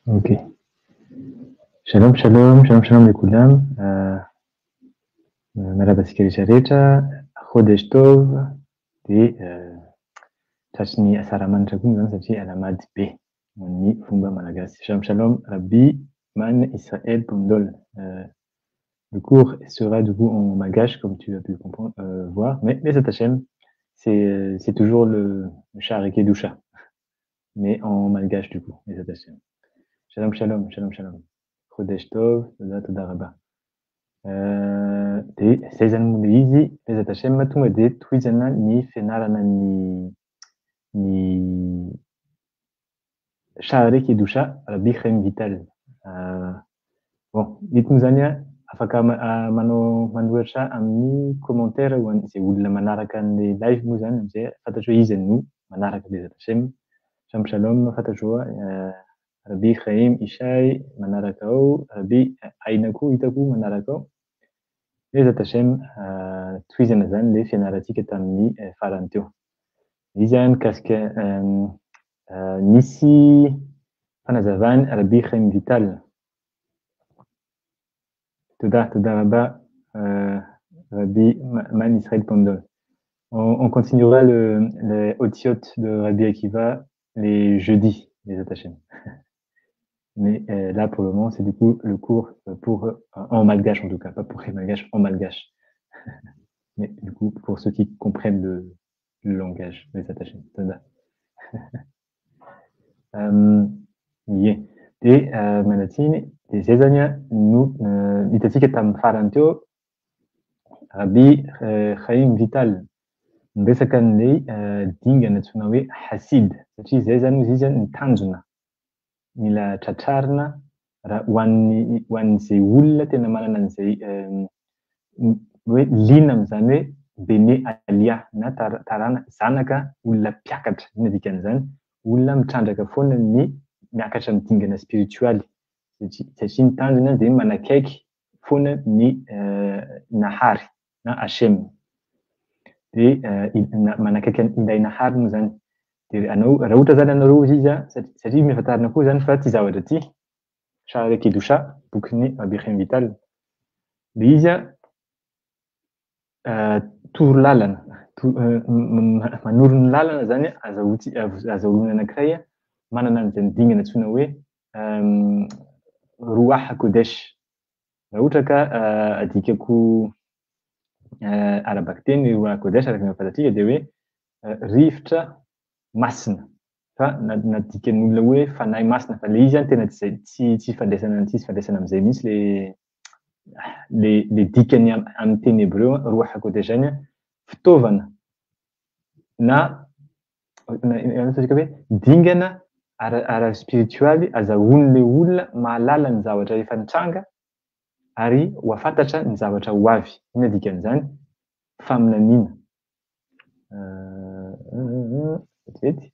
Ok. Shalom, shalom, shalom, shalom lekoulam. Miarahaba antsika rehetra rehetra. Chodesh Tov dia tratry ny asaramanitra koa moa izany satria alahamady be ho an'ny fomba malagasy. Shalom, shalom, Rabbi Man Israël Pondol. Le cours sera du coup en malgache, comme tu as pu comprendre, voir, mais Bezat Hachem, c'est toujours le Shaarei Kedusha, mais en malgache du coup, Bezat Hachem. Shalom, shalom, shalom, shalom. Chodesh Tov, toda, toda rabba. Dia izay zany moa ilay izy, Bezat Hachem tonga dia tohizana ny fianarana ny Shaarei Kedusha Rabbi Chaim Vital. Bon, eto moa zany a, afaka manao manoratra amin'ny commentaire ho an'izay olona manaraka an'ilay live moa zany amizay fantatro hoe iza no manaraka Bezat Hachem. Shalom, shalom, fantatro hoe Rabbi Chaim Ishai manaraka ao, Rabbi Aina koa hitako manaraka ao. Bezat Hachem, tohizana zany ilay fianarantsika tamin'ny farany teo. Izy a mikasika nisy fanazavany Rabbi Chaim Vital. Toda, toda rabba, Rabbi Man Israël Pondol. On continuera le Otiot de Rabbi Akiva les jeudis, les Hachem. Mais là, pour le moment, c'est du coup le cours pour en malgache en tout cas, pas pour les malgaches, en malgache. Mais du coup, pour ceux qui comprennent le langage, les Hachem. Toda. Yeah. Dia miala tsiny, dia izay zany a no hitantsika tamin'ny farany teo, Rabbi Chaim Vital niresaka an'ilay dingana antsoina hoe Hasid, satria izay zany ozy izy ny tanjona mila tratrarina raha ho an'ny, ho an'izay olona tena manana an'izay hoe liana amin'izany hoe Bene Alia na tarana zanaka olona mpiakatra. Inona dikan'izany? Olona mitrandraka foana ny miakatra amin'ny dingana spiritualy, satria ny tanjona dia manakaiky foana ny Nahary na Hachem. Dia manakaiky ilay Nahary moa zany. Dia anao, raha ohatra zany anareo ozy izy a, satria mifantarina koa zany fa ty zavatra ty, Shaarei Kedusha, bokin'ny Rabbi Chaim Vital. Ilay izy an, toro lalana, manoro ny lalana izany azahoana anankiray manana an'izay dingana antsoina hoe Ruach HaKodesh. Raha ohatra ka adikako ara-bakiteny ny Ruach HaKodesh araka ny fantatsika dia hoe rivotra masina, fa nadikan'ny olona hoe fanahy masina, fa ilay izy zany tena tsy tsy tsy ifandraisana tsisy ifandraisana amin'izay mihitsy le dikany amin'ny teny hebreo Ruach HaKodesh zany fitaovana na ataontsika hoe dingana ara spiritualy azahoan'ilay olona mahalala ny zavatra efa nitranga ary ho afantatra ny zavatra ho avy. Inona dikan'izany? Faminaniana. Vetivety.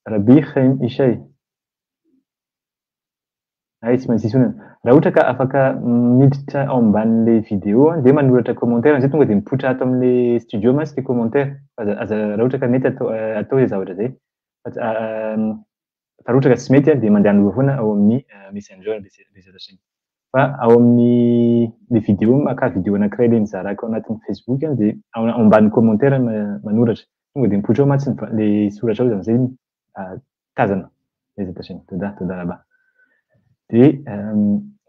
Rabbi Chaim Ishay. Ay, tsy maintsy isonana. Raha ohatra ka afaka miditra ao ambanin'ilay vidéo dia manoratra commentaire amizay tonga dia mipoitra ato amin'ilay studio mantsy ilay commentaire. Fa aza raha ohatra ka mety atao atao izay zavatra izay. Fa raha ohatra ka tsy mety dia mandeha anova foana ao amin'ny Messenger ilay. Fa ao amin'ny ilay vidéo, maka vidéo anankiray ilay nizarako ao anatin'ny Facebook dia ao ambanin'ny commentaire manoratra. Tonga dia mipoitra ao mantsy ilay soratra ao amizay tazana. Toda, toda là-bas. Dia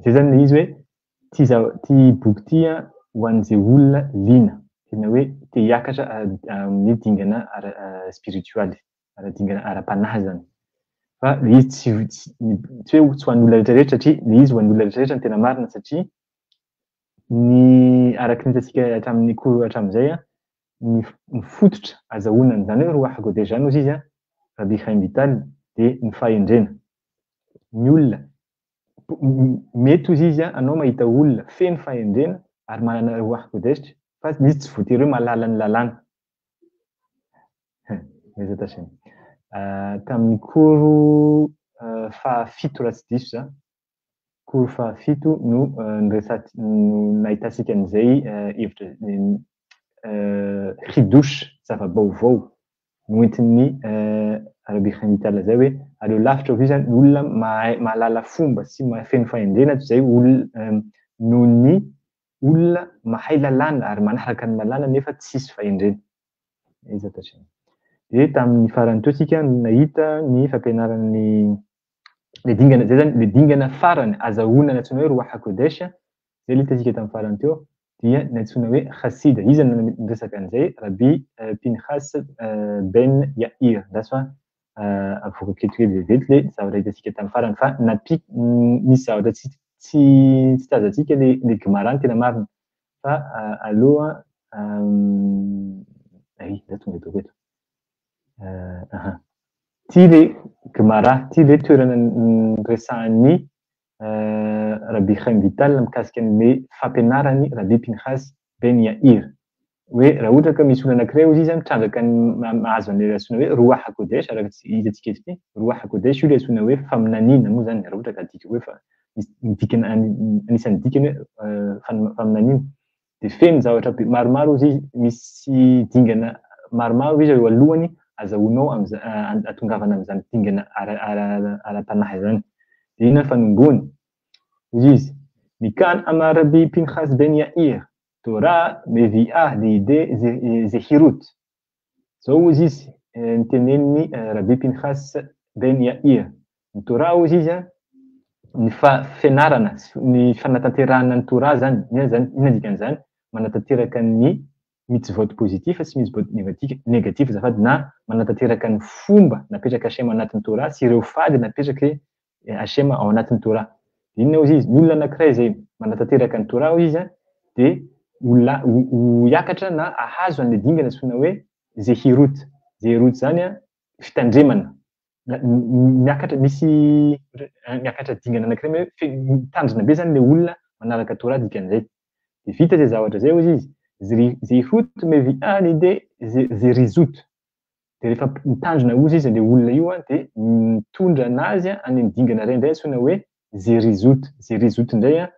izay zany ilay izy hoe ity ity boky ity ho an'izay olona liana, tena hoe te hiakatra amin'ny dingana ara spiritualy, ara dingana ara-panahy zany. Fa ilay izy tsy tsy hoe tsy ho an'ny olona rehetrarehetra satria ilay izy ho an'ny olona rehetrarehetra no tena marina satria ny araka ny hitantsika hatramin'ny cours hatramin'izay ny fototra azahoana an'izany hoe Ruach HaKodesh zany hozy izy Rabbi Chaim Vital dia ny fahendrena. Ny olona mety hozy izy anao mahita olona feno fahendrena ary manana Ruach HaKodesh fa izy tsy voatery hoe mahalala ny lalàna. Tamin'ny cours fahafito raha tsy diso za, cours fahafito no no nahitantsika an'izay hevitra chidush, zava-baovao noentin'ny Rabbi Chaim Vital izay hoe aleo lavitra hoy izy ny olona mahay mahalala fomba sy feno fahendrena toy izay olona noho ny olona mahay lalàna ary manaraka ny lalàna nefa tsisy fahendrena. Dia tamin'ny farany teo tsika nahita ny fampianaran'ny le dingana zay zany le dingana farany azahoana ny antsoina hoe Ruach HaKodesh, zay le hitantsika tamin'ny farany teo, dia ny antsoina hoe Chassid. Iza no niresaka an'izay? Rabbi Pinchas Ben Yair. Andraso fa avoaka kelikely vetivety le zavatra hitantsika tamin'ny farany fa napi misy zavatra tsy tsy tsy tazantsika le le Gemara ny tena marina fa aloha ay za tonga ataoko eto. Aha. Ty le Gemara, ty le toerana niresahan'ny Rabbi Chaim Vital mikasika an'le fampianaran'i Rabbi Pinchas Ben Yair. Hoe raha ohatra ka misy olona anankiray hozy izy mitrandraka ny mahazo an'ilay antsoina hoe Ruach HaKodesh, araka ny hitantsika eto ity, Ruach HaKodesh io ilay antsoina hoe faminaniana moa zany, raha ohatra ka adika hoe fa misy dikany anisan'ny dikany hoe faminaniana. Dia feno zavatra be maromaro hozy izy, misy dingana maromaro izy eo alohany azahoanao amin'izany ahatongavana amin'izany dingana ara-panahy izany. Dia inona ny fanombohany? Hozy izy, Mikan amar Rabbi Pinchas ben Yair, Torah mevi'ah liyde zehirut. Zao hozy izy nitenenin'i Rabbi Pinchas ben Yair, ny Torah hozy izy ny fianarana, ny fanatanterahana ny Torah zany, inona zany, inona dikan'izany? Manatanteraka ny mitzvot positif sy mitzvot négatif azafady, na manatanteraka ny fomba napetraka Hashem anatin'ny Torah sy ireo fady napetraky Hashem ao anatin'ny Torah. Dia inona hozy izy? Ny olona anankiray izay manatanteraka ny Torah hozy izy dia ho ho hiakatra na hahazo an'ilay dingana antsoina hoe Zehirut. Zehirut izany fitandremana. Miakatra misy miakatra dingana anankiray hoe mitandrina be izany ilay olona manaraka Torah dikan'izay. Dia vita izay zavatra izay hozy izy, Zehirut mevi'a lide zerizut. Dia rehefa mitandrina hozy izy ilay olona io dia mitondra anazy any amin'ny dingana iray indray antsoina hoe zerizut. Zerizut indray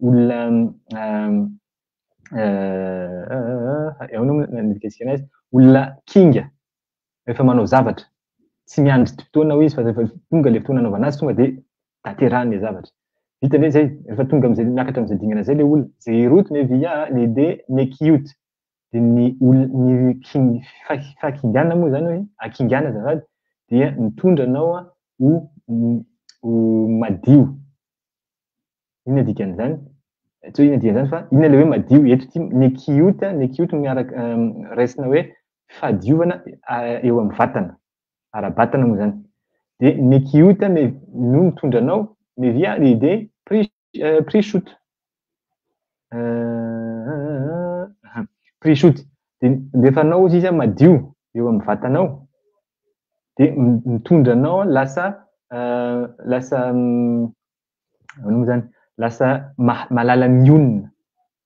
olona ahoana moa nandikantsika anazy? Olona kinga rehefa manao zavatra, tsy miandry fotoana hoy izy fa rehefa tonga ilay fotoana anaovana azy tonga dia Tanterahiny ilay zavatra. Vita ve izay? Rehefa tonga amin'izay miakatra amin'izay dingana izay ilay olona, Zehirut mevia lede nekiyut. Dia ny olona ny king fahakingana moa izany hoe hakingana azafady dia mitondra anao ho ho madio. Inona dikan'izany? Tsy hoe inona dikan'izany fa inona ilay hoe madio eto ity nekiyut, nekiyut miaraka raisina hoe fahadiovana eo amin'ny vatana. Ara-batana moa izany. Dia nekiyut no mitondra anao mevia lede prishut. Prishut. Dia rehefa anao ozy izy madio eo amin'ny vatanao dia mitondra anao lasa lasa ahoana moa izany? Lasa mahalala mionona.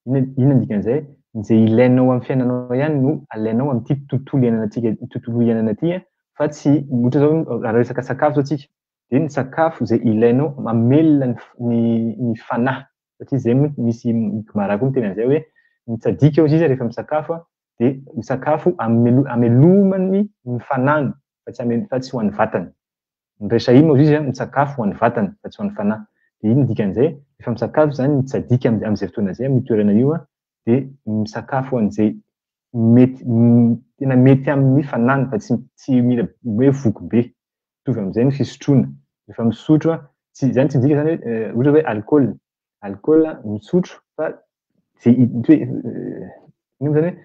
Inona inona ny dikan'izay? Izay ilainao amin'ny fiainanao ihany no alainao amin'ity tontolo iainantsika tontolo iainana ity fa tsy ohatra izao raha resaka sakafo izao tsika dia ny sakafo izay ilainao mamelona ny ny fanahy satria izay moa misy Gemara koa miteny an'izay hoe ny tsadika hozy izy rehefa misakafo dia misakafo amelomany ny fanahiny fa tsy fa tsy ho an'ny vatany. Ny Reshaim hozy izy misakafo ho an'ny vatany fa tsy ho an'ny fanahy. Dia ino ny dikan'izay? Rehefa misakafo izany ny tsadika amin'izay fotoana izay amin'io toerana io dia misakafo ho an'izay mety tena mety amin'ny fanahiny fa tsy tsy mila hoe voky be. Mitovy amin'izay ny fisotroana. Rehefa misotro, tsy izany tsy midika izany hoe ohatra hoe alcool, alcool misotro fa tsy hoe inona moa izany hoe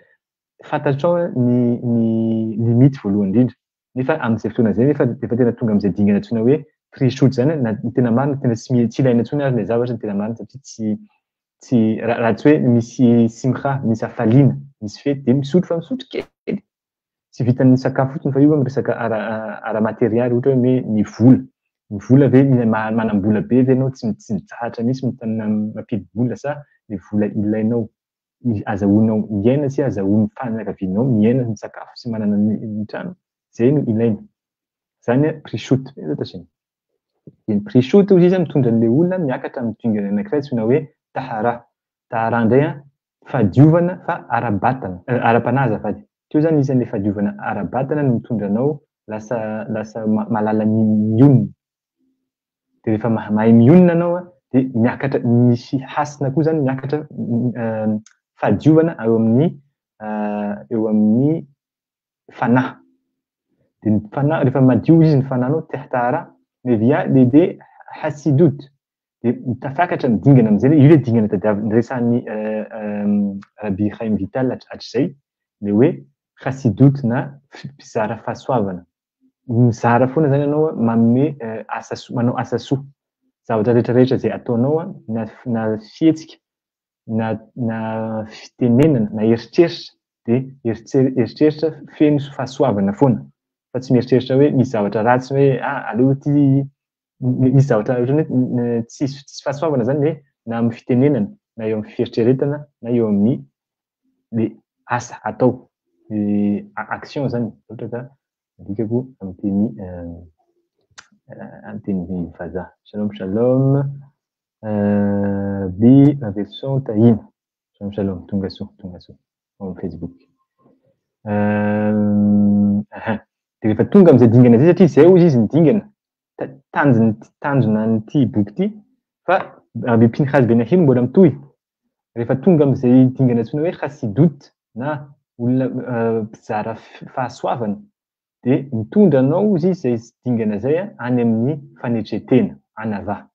fantatrao ny ny limite voalohany indrindra. Nefa amin'izay fotoana izay nefa efa tena tonga amin'izay dingana antsoina hoe prix-shoot izany na ny tena marina tena tsy tsy ilaina intsony ary ilay zavatra ny tena marina satria tsy tsy raha tsy hoe misy simha, misy hafaliana, misy fety dia misotro fa misotro kely. Tsy vitan'ny sakafo fotsiny fa io miresaka ara ara-materialy ohatra hoe ny vola. Ny vola ve mila manam-bola be ve ianao tsy tsy mitsahatra mihitsy mampidi-bola sa ny vola ilainao azahoanao miaina sy azahoan'ny fianakavianao miaina misakafo sy manana ny trano, izay no ilaina. Izany prix-shoot. Dia ny prix-shoot hozy izy mitondra an'ilay olona miakatra amin'ny dingana anankiray antsoina hoe tahara. Tahara indray an, fahadiovana fa ara-batana, ara-panahy azafady. Teo izany isan'ilay fahadiovana ara-batana no mitondra anao lasa lasa mahalala ny mionona. Dia rehefa mahay mionona anao an, dia miakatra, misy hasina koa izany miakatra fahadiovana eo amin'ny eo amin'ny fanahy. Dia ny fanahy, rehefa madio izy ny fanahinao, tahara, mevia lede hasidut. Dia tafakatra ny dingana amin'izay, io ilay dingana tadiaviny, resahan'i Rabbi Chaim Vital hatrizay, ilay hoe hasidut na mpizara fahasoavana. Mizara foana izany ianao, manome asa soa, manao asa soa. Zavatra rehetra rehetra izay ataonao na na fihetsika na na fitenenana na eritreritra dia eritreritra feno fahasoavana foana fa tsy mieritreritra hoe misy zavatra ratsy hoe ah aleo ity misy zavatra ohatran'ny hoe tsisy tsisy fahasoavana izany hoe na amin'ny fitenenana na eo amin'ny fieritreretana na eo amin'ny le asa atao le action izany ohatra ka adikako amin'ny teny amin'ny teny vazaha. Shalom shalom. Rabbi Raveloson Tahina. Shalom shalom, tonga soa, tonga soa ao amin'ny Facebook. Dia rehefa tonga amin'izay dingana izay satria izay hozy izy ny dingana tanjona tanjona an'ity boky ity fa Rabbi Pinchas Ben Yair mbola mitohy. Rehefa tonga amin'izay dingana antsoina hoe Chassidut na olona mpizara fahasoavana dia mitondra anao hozy izy izay dingana izay any amin'ny fanetren-tena, anava.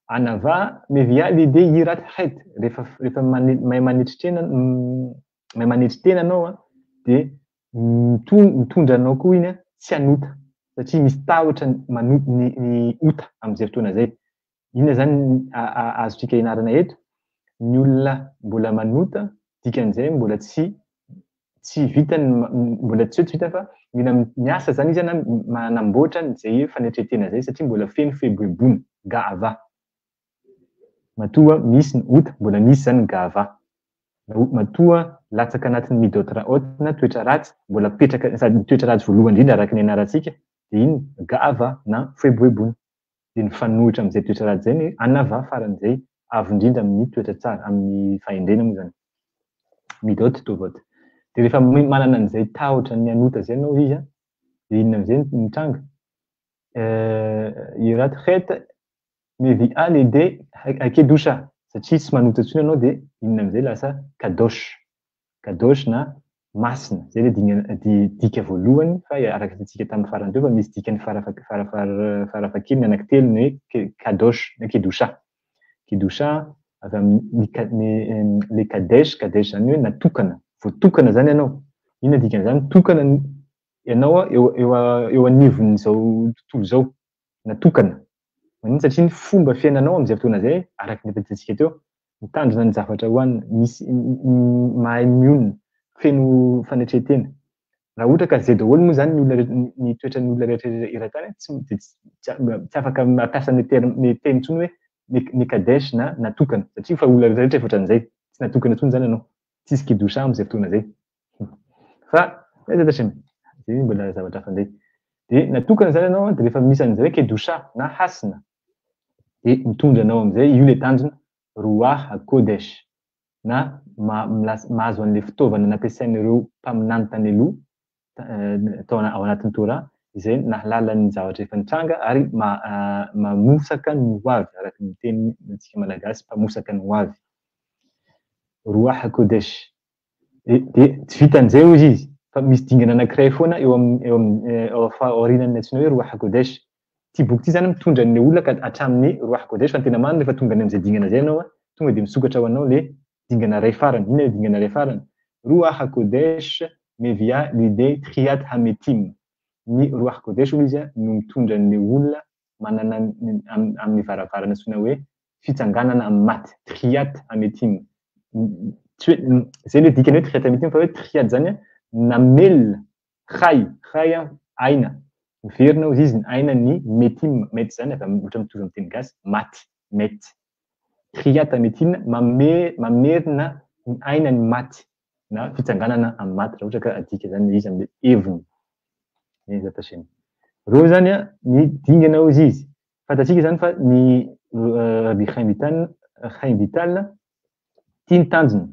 Anava mevia lide yirat het, rehefa rehefa mahay manetry tena mahay manetry tena anao dia mitondra anao koa iny tsy hanota satria misy tahotra ny ny ota amin'izay fotoana izay. Inona izany azontsika ianarana eto? Ny olona mbola manota, dikan'izay mbola tsy tsy vitany, mbola tsy hoe tsy vitany fa mila miasa izany izy na manamboatra an'izay fanetren-tena izay satria mbola feno fieboeboana, ga'ava. Matoa misy ny ota, mbola misy izany ny ga'ava. Matoa latsaka anatin'ny midot ra'ot na toetra ratsy, mbola mipetraka, sady ny toetra ratsy voalohany indrindra araka ny ianarantsika dia inona? Ga'ava na fieboeboana. Dia mifanohitra amin'izay toetra ratsy izay ny anava faran'izay avo indrindra amin'ny toetra tsara, amin'ny fahendrena moa izany. Midot tovot. Dia rehefa manana an'izay tahotra ny hanota izay ianao izy an, dia inona amin'izay no mitranga? Irat het. Mevi'a lidei hakedusha, satria tsy manota intsony ianao dia inona amin'izay lasa kadosh, kadosh na masina, izay ilay dingana dika voalohany fa araka ny hitantsika tamin'ny farany teo fa misy dikany farafahakeliny anankitelo ny hoe kadosh na kedusha. Kedusha avy amin'ny le kadesh, kadesh izany hoe natokana, voatokana izany ianao. Inona dikan'izany? Tokana ianao eo eo eo anivon'izao tontolo izao, natokana. Maninona? Satria ny fomba fiainanao amin'izay fotoana izay, araka ny efa hitantsika teo, mitandrina ny zavatra hohanina, misy mahay mionona, feno fanetren-tena. Raha ohatra ka izay daholo moa izany ny olona ny toetran'ny olona rehetra eran-tany, tsy dia tsy afaka mampiasa ny terme ny teny intsony hoe ny kadesh na natokana, satria efa olona rehetra efa ohatran'izay, tsy natokana intsony izany ianao, tsisy kidosha amin'izay fotoana izay. Fa aiza Hashem? Izay mbola zavatra hafa indray. Dia natokana izany ianao dia rehefa misy an'izay hoe kedosha na hasina dia mitondra anao amin'izay io ilay tanjona Ruach HaKodesh na mahazo an'ilay fitaovana nampiasain'ireo mpaminany tany aloha tao ao anatin'ny Torah izay nahalala ny zavatra efa nitranga ary mamosaka ny ho avy araka ny tenintsika malagasy mpamosaka ny ho avy. Ruach HaKodesh. Dia tsy vitan'izay hozy izy fa misy dingana anankiray foana eo amin'ny eo amin'ny aorianan'ny antsoina hoe Ruach HaKodesh. Ity boky ity izany mitondra an'ilay olona ka hatramin'ny Ruach HaKodesh fa ny tena marina rehefa tonga any amin'izay dingana izay ianao tonga dia misokatra ho anao ilay dingana iray farany. Inona ilay dingana iray farany? Ruach HaKodesh mevia lidei tchiat hametim. Ny Ruach HaKodesh hoy izy no mitondra an'ilay olona manana amin'ny varavarana antsoina hoe fitsanganana amin'ny maty, tchiat hametim. Tsy hoe, izay ilay dikany hoe tchiat hametim fa hoe tchiat izany namelona, chai, chai aina, miverina hozy izy ny aina ny metim, met izany avy amin'ny ohatra mitovy amin'ny teny gasy, maty, met. Tchiat hametim, mamerina ny aina ny maty na fitsanganana amin'ny maty raha ohatra ka adika izany ilay izy amin'ilay heviny. Ireo izany ny dingana hozy izy. Fantatsika izany fa ny Rabbi Chaim Vital, Chaim Vital tia ny tanjona.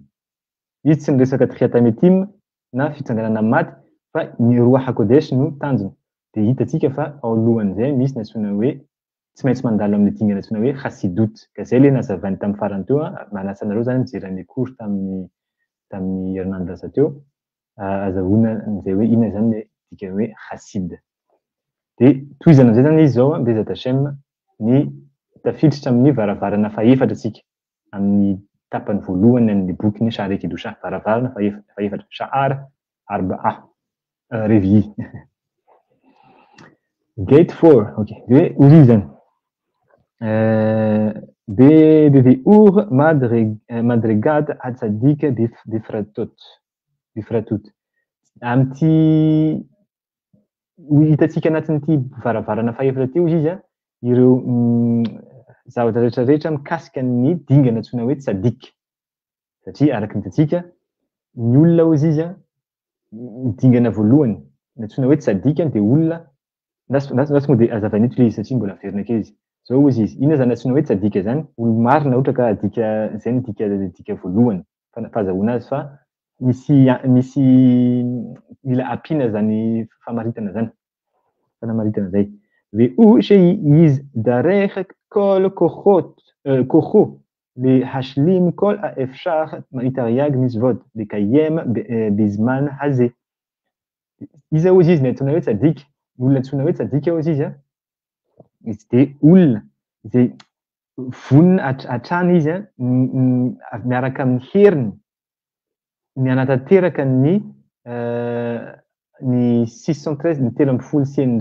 Izy tsy niresaka Tchiat Hametim na fitsanganana amin'ny maty fa ny Ruach HaKodesh no tanjona. Dia hitantsika fa ao alohan'izay misy ny antsoina hoe tsy maintsy mandalo amin'ny dingana antsoina hoe Chassidut. Ka izay ilay nazavainy tamin'ny farany teo, manasa anareo izany mijery an'ilay cours tamin'ny tamin'ny herinandro lasa teo, azahoana an'izay hoe inona izany ilay dikan'ny hoe Chassid. Dia tohizana amin'izay izany izy izao, Bezat Hashem, ny tafiditra amin'ny varavarana fahefatra isika, amin'ny tapany voalohany an'ny bokin'ny Sha'arei Kedusha, varavarana fahefatra, Sha'ar Arba'a, Revi'i. Gate 4, ok, dia hoy izy izany, Bevi'ur madregat hatzadik bifratot, bifratot. Amin'ity ho hitantsika anatin'ity varavarana fahefatra ity hozy izy ireo zavatra rehetra rehetra mikasika ny dingana antsoina hoe tsadik. Satria araka ny hitantsika, ny olona hozy izy ny dingana voalohany ny antsoina hoe tsadik dia olona lasa moa dia azavaina eto ilay izy satria mbola averina kely izy. Zao hozy izy, inona izany antsoina hoe tsadik izany? Olo-marina ohatra ka adika izay no dika dika voalohany fahazahoana azy fa misy misy mila ampiana izany famaritana izany, fanamaritana izay. Ve'u she'yizdarech kol kochot kocho lehashlim kol ha'efshar mitariag mitzvot lekayem bizman haze. Iza hozy izy ny antsoina hoe tsadik? Ny olona antsoina hoe tsadik hozy izy izy dia olona izay vonona hatrany izy miaraka amin'ny heriny ny hanatanteraka ny ny 613 ny 613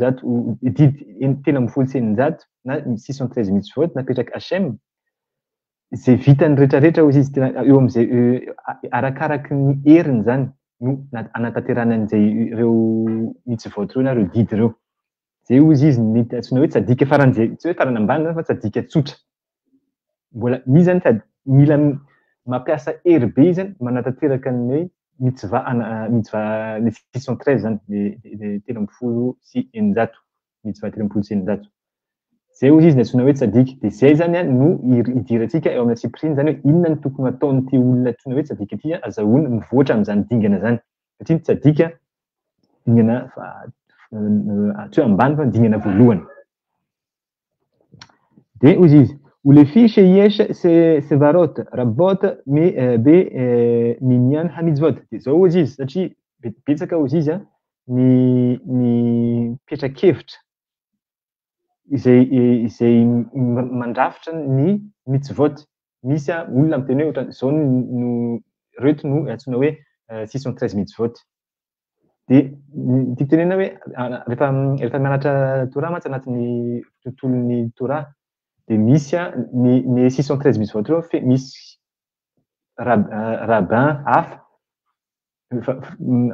didy 613 na ny 613 mitzvot napetraka Hashem izay vitany rehetrarehetra hozy izy tena eo amin'izay arakaraky ny heriny izany no hanatanterahana an'izay ireo mitzvot ireo na ireo didy ireo. Izay hozy izy ny antsoina hoe tsadika faran'izay tsy hoe farany ambany izany fa tsadika tsotra. Mbola izy izany sady mila mampiasa hery be izy manatanteraka ny mitzvah mitzvah le 613 izany le 613 mitzvah 613. Izay hozy izy ny antsoina hoe tsadika. Dia izay izany no idirantsika eo amin'ny antsipiriany izany hoe inona no tokony hataon'ity olona antsoina hoe tsadika ity azahoany mivoatra amin'izany dingana izany. Satria ny tsadika dingana tsy hoe ambany fa dingana voalohany. Dia hozy izy. ולפי שיש סברות רבות במניין המצוות. Dia zao hozy izy, satria betsaka hozy izy an, ny petra-kevitra izay mandrafitra ny mitzvot. Misy olona miteny hoe ohatran'izao no ireto no antsoina hoe 613 mitzvot. Dia ny tiako tenenina hoe rehefa mianatra Torah mantsy anatin'ny tontolon'ny Torah dia misy ny 613 mitzvot ireo fe misy rabbin hafa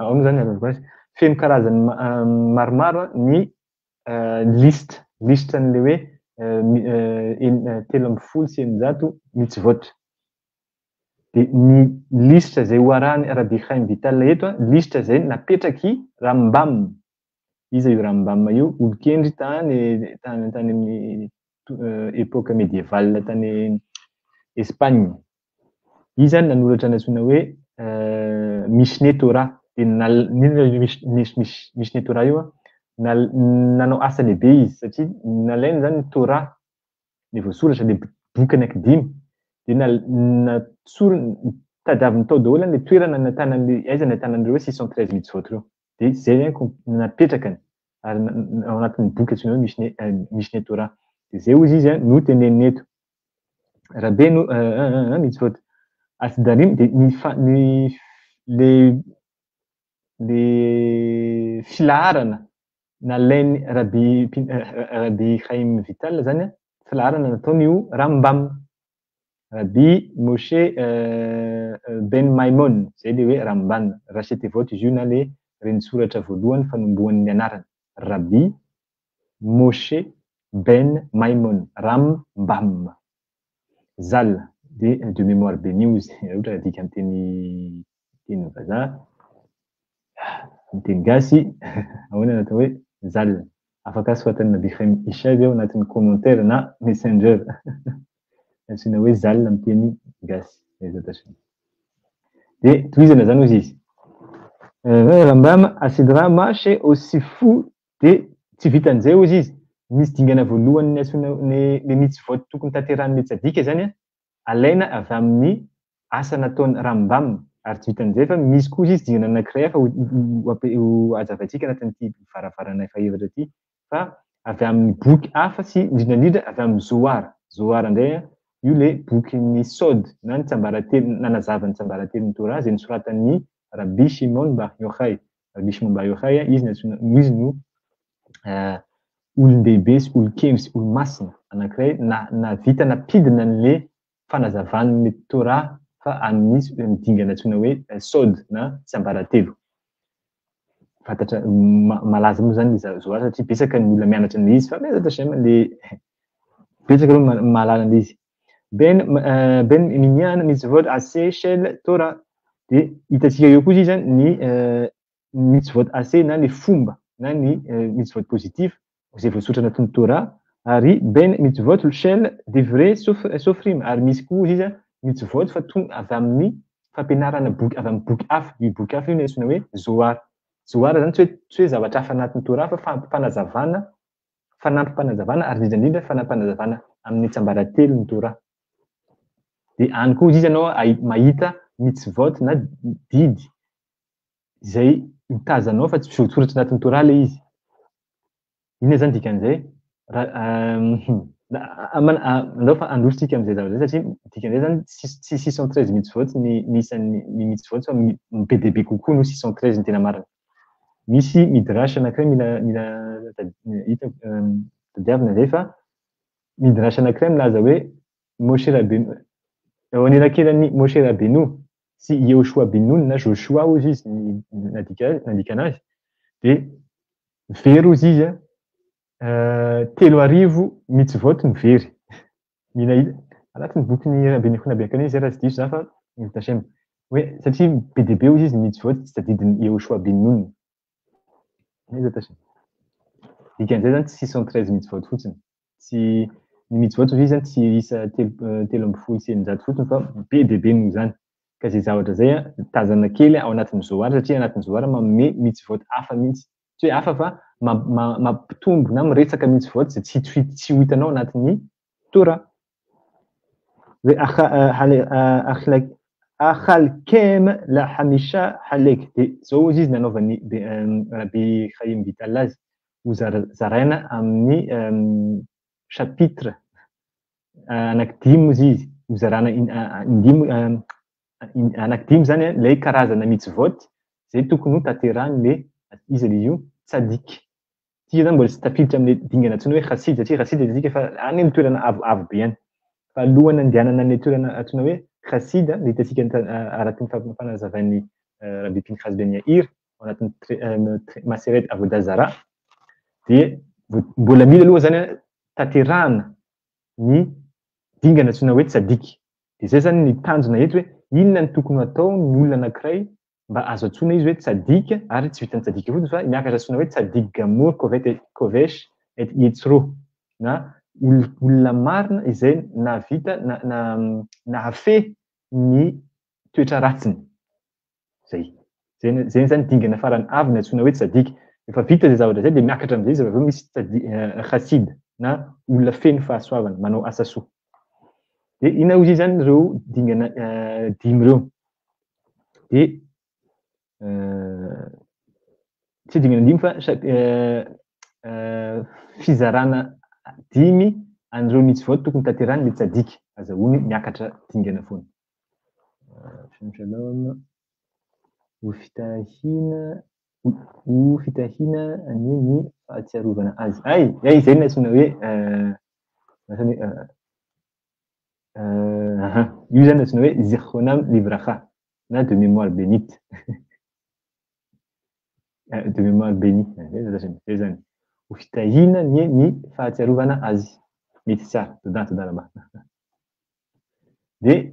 ahoana zany azoko azy, feno karazany maromaro ny liste an'ilay hoe 613 mitzvot. Dia ny liste izay ho arahan'ny Rabbi Chaim Vital eto, liste izay napetraky Rambam. Iza io Rambam io? Olon-kendry tany amin'ny époque médiévale tany Espagne. Izy zany nanoratra ny antsoina hoe Mishneh Torah. Dia Mishneh Torah io nanao asa lehibe izy satria nalainy zany ny Torah, ny voasoratra, ny boky anankidimy, dia natsoriny, tadiaviny tao daholo ny toerana nahitana an'ilay, aiza nahitana an'ireo hoe 613 mitzvot ireo. Dia izay zany napetrakany ary ao anatin'ny boky antsoina hoe Mishneh Torah. Dia izay hozy izy no teneniny eto. Rabbeinu mitzvot asdarim, dia ny fa-, ny le, le filaharana nalain'ny Rabbi Chaim Vital zany, filaharana nataon'io Rambam, Rabbi Moshe Ben Maimon, zay le hoe Ramban, Rashi Tevot izy io na le renisoratra voalohany fanombohan'ny anarany, Rabbi Moshe Ben Maimon, Rambam. Zal, de mémoire bénie ozy, raha ohatra adika amin'ny teny vazaha, amin'ny teny gasy, ahoana no atao hoe Zal? Afaka soratan'ny Rabbi Chaim Ishay ao anatin'ny commentaire na messenger. Antsoina hoe Zal amin'ny teny gasy. Dia tohizana zany ozy izy. Rambam asidra ma she osifu, dia tsy vitan'izay ozy izy. Misy dingana voalohany ny antsoina ny mitzvot tokony tanterahan'ny tsadika zany, alaina avy amin'ny asa nataon'ny Rambam, ary tsy vitan'izay fa misy koa izy dingana anankiray hafa ho hazavaintsika anatin'ity varavarana efa efatra ity, fa avy amin'ny boky hafa sy indrindra indrindra avy amin'ny Zohar. Zohar indray io le bokin'ny Sod na ny tsambaratelo, nanazava ny tsambaratelon'ny Torah izay nosoratan'ny Rabbi Shimon Bar Yochai. Rabbi Shimon Bar Yochai, izy no antsoina, izy no olon-dehibe sy olon-kendry sy olo-masina anankiray nahavita nampidina an'le fanazavan'ny Torah fa amin'ny dingana antsoina hoe Sod na tsambaratelo. Fantatra malaza moa zany le Zohar satria betsaka ny olona mianatra an'ilay izy, fa mianatra Shem le betsaka aloha mahalala an'ilay izy. Ben Minyan mitzvot ase shel Torah. Dia hitantsika eo koa izy zany ny mitzvot ase na ny fomba na ny mitzvot positif izay voasoratra anatin'ny Torah, ary ben mitzvot shel divrei sofrim, ary misy koa izy mitzvot fa tonga avy amin'ny fampianarana boky, avy amin'ny boky hafa. Io boky hafa io no antsoina hoe Zohar. Zohar zany tsy hoe zavatra hafa anatin'ny Torah fa fampanazavana, fanampim-panazavana, ary indrindra indrindra fanampim-panazavana amin'ny tsambaratelon'ny Torah. Dia any koa izy ianao mahita mitzvot na didy izay mitazanao fa tsy voasoratra anatin'ny Torah ilay izy. Inona zany dikan'izay? Andao fa androsintsika amin'izay zavatra izay satria dikan'izay zany tsy 613 mitzvot ny isan'ny ny mitzvot fa be dia be kokoa no 613 ny tena marina. Misy midrash anankiray mila hita tadiavina izay fa midrash anankiray milaza hoe Moshe Rabbeinu, eo anelakelan'ny Moshe Rabbeinu sy Yehoshua bin Nun na Joshua hozy izy nandika anazy, dia very hozy izy 3000 mitzvot no very. Mila hita anatin'ny bokin'ny Rabbi Yehoshua bin Nun izay raha tsy diso za fa Hashem. Hoe satria be dia be hozy izy ny mitzvot tsy tadidin'i Yehoshua bin Nun. Aiza Hashem? Dikan'izay zany tsy 613 mitzvot fotsiny. Tsy ny mitzvot hozy izy zany tsy isa 613 fotsiny fa be dia be noho izany. Ka izay zavatra izay tazana kely ao anatin'ny Zohar satria anatin'ny Zohar manome mitzvot hafa mihitsy. Tsy hoe hafa fa mampitombo na miresaka mitzvot izay tsy ho hitanao anatin'ny Torah. Achalkem la hamisha halek. Dia zao hozy izy nanaovan'ny Rabbi Chaim Vital azy, ho zaraina amin'ny chapitre anankidimy hozy izy, ho zarana indimy, anankidimy zany ilay karazana mitzvot izay tokony ho tanterahin'ilay iza ilay io tsadik. Tsika zany mbola tsy tafiditra amin'ilay dingana antsoina hoe chassid, satria chassid dia midika fa any amin'ny toerana avoavo be any. Fa alohan'ny handehanana any toerana antsoina hoe chassid, dia hitantsika araka ny fanazavain'i Rabbi Pinchas Ben Yair ao anatin'ny Maseret Avodah Zarah, dia mbola mila aloha zany tanterahana ny dingana antsoina hoe tsadik. Dia izay zany ny tanjona eto hoe inona no tokony ho ataon'ny olona anankiray mba azo antsoina izy hoe tsadik, ary tsy vitan'ny tsadik fotsiny fa miakatra antsoina hoe tsadik gamur kovesh et yetzro, na olona marina izay nahavita nahafehy ny toetra ratsiny. Zay. Zay zany dingana farany avo ny antsoina hoe tsadik. Rehefa vita izay zavatra izay dia miakatra amin'izay izy avy eo misy chassid na olona feno fahasoavana, manao asa soa. Dia inona hozy izy zany ireo dingana dimy ireo? Dia tsy dingana dimy fa fizarana dimy an'ireo mitzvot tokony tanterahiny ilay tsadik, azahoany miakatra dingana foana. Shalom shalom. Ho fitahiana ho fitahiana anie ny fahatsiarovana azy. Ay, ay izay no antsoina hoe aha, io zany antsoina hoe zichronam livracha na de mémoire bénite. De mémoire bénie, zay zany. Ho fitahiana anie ny fahatsiarovana azy. Mety tsara, toda toda raha. Dia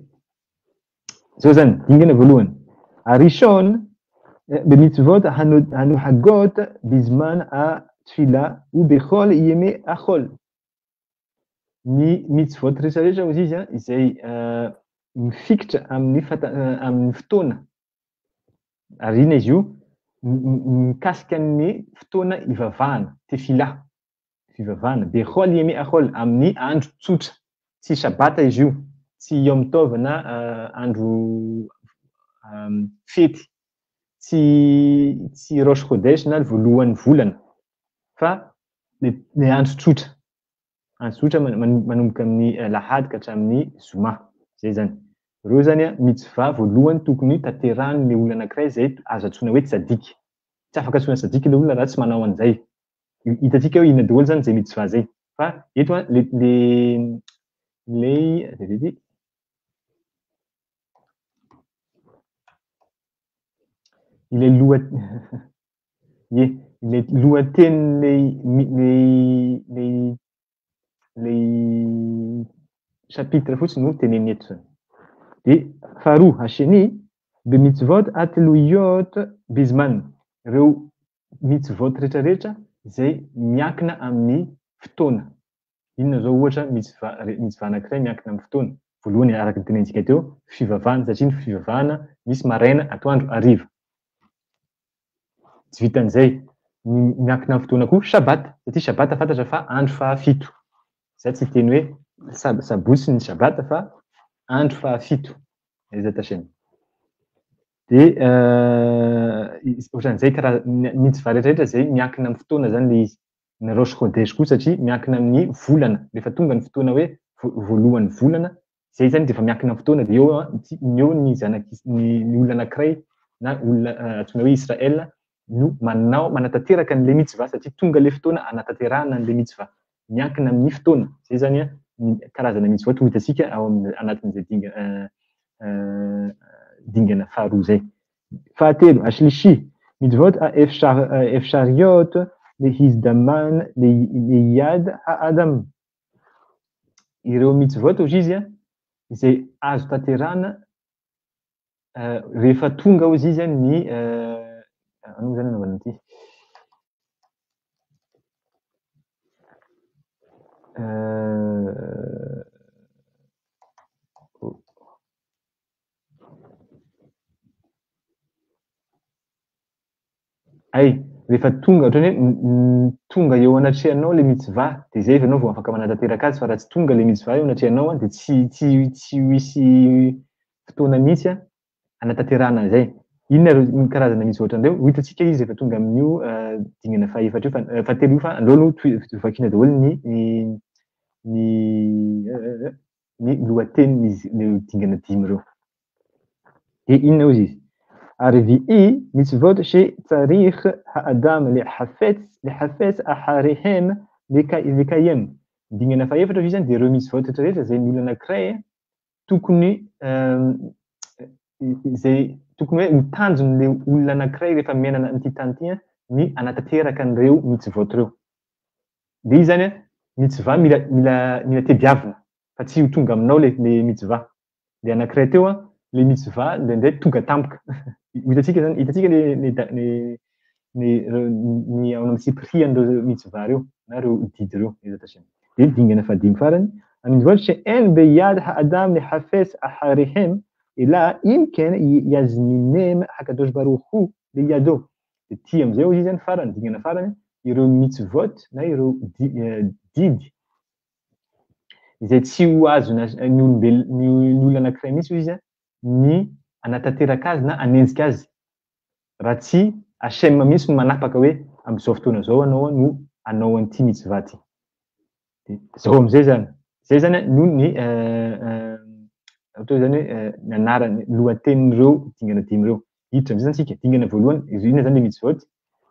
zao zany, dingana voalohany. Arishon bemitzvot hanohagot bizman hatfila ubechol yeme achol. Ny mitzvot rehetra rehetra hozy izy izay mifikitra amin'ny amin'ny fotoana. Ary inona izy io? Mikasika ny fotoana ivavahana, tefila, fivavahana. Bechol yeme achol, amin'ny andro tsotra. Tsy Shabbat izy io, tsy Yom Tov na andro fety, tsy Rosh Chodesh na voalohan'ny volana, fa le andro tsotra. Andro tsotra manomboka amin'ny lahady ka hatramin'ny zoma. Zay zany. Ireo zany mitzvah voalohany tokony tanterahin'ilay olona anankiray izay azo antsoina hoe tsadik. Tsy afaka antsoina tsadik ilay olona raha tsy manao an'izay. Hitantsika hoe inona daholo zany izay mitzvah izay. Fa eto le le le ilay loha ie ilay lohatenin'ilay ilay ilay chapitre fotsiny no teneniny eto zany. Dia faharoa, hasheni bemitzvot atluyot bizman. Ireo mitzvot rehetrarehetra izay miankina amin'ny fotoana. Inona izao ohatra mitzvah anankiray miankina amin'ny fotoana? Voalohany araka ny tenenintsika teo, fivavahana, satria ny fivavahana misy maraina, atoandro, hariva. Tsy vitan'izay, ny miankina amin'ny fotoana koa Shabbat, satria Shabbat fantatra fa andro fahafito. Za tsy hiteny hoe sabotsy ny Shabbat fa andro fahafito. Aiza Hashem. Dia ohatran'izay karaha mitzvah rehetrarehetra izay miankina amin'ny fotoana zany ilay izy. Ny Rosh Chodesh koa satria miankina amin'ny volana. Rehefa tonga ny fotoana hoe voalohan'ny volana, izay zany dia efa miankina amin'ny fotoana, dia eo eo ny zanak'i ny olona anankiray na olona antsoina hoe Israël no manao manatanteraka an'ilay mitzvah satria tonga ilay fotoana hanatanterahana an'ilay mitzvah. Miankina amin'ny fotoana. Izay zany ny karazana mitzvot ho hitantsika ao amin'ny anatin'izay dingana faharoa izay. Fahatelo, Ashlishi, mitzvot efshariot lehizdaman leyad ha'adam. Ireo mitzvot hozy izy izay azo tanterahana rehefa tonga hozy izy ny anao moa zany anaovana an'ity. Ay, Rehefa tonga, ohatran'ny hoe tonga eo anatrehanao ilay mitzvah, dia izay vao ianao vao afaka manatanteraka azy, fa raha tsy tonga ilay mitzvah eo anatrehanao dia tsy tsy tsy ho hisy fotoana mihitsy hanatanterahana an'izay. Inona ireo karazana mitzvah ohatran'ireo? Ho hitantsika izy rehefa tonga amin'io dingana fahefatra io, fa fahatelo io fa aleo aloha vakiana daholo ny ny ny ny lohatenin'izy ireo dingana dimy ireo. Dia inona hozy izy? Arvi'i mitzvot she tsarikh ha'adam lihafets lihafets aharehem lekayem. Dingana fahefatra hozy izany dia ireo mitzvot rehetra rehetra izay ny olona anankiray tokony izay tokony hoe ho tanjon'ilay olona anankiray rehefa miaina amin'ity tany ity ny hanatanteraka an'ireo mitzvot ireo. Dia izy izany mitzvah mila mila mila tediavina fa tsy ho tonga aminao le le mitzvah. Le anankiray teo an, le mitzvah indraindray tonga tampoka. Ho hitantsika zany, hitantsika le le le ny ny ao amin'ny tsipirian'ireo mitzvah ireo na ireo didy ireo. Dia dingana fahadimy farany, המצוות שאין ביד האדם לחפש אחריהם, אלא אם כן יזמינם הקדוש ברוך הוא לידו. Dia ity amin'izay hoy izy ny farany, dingana farany, ireo mitzvot na ireo didy izay tsy ho azona ny olombelona, ny olona anankiray mihitsy hoy izy ny hanatanteraka azy na hanenjika azy raha tsy Hashem mihitsy no manapaka hoe amin'izao fotoana izao ianao no hanao an'ity mitzvah ity. Dia izao amin'izay izany, izay izany no ny ohatra hoe izany hoe ny anarany, lohatenin'ireo dingana dimy ireo. Hiditra amin'izay izany isika, dingana voalohany, inona izany ilay mitzvot?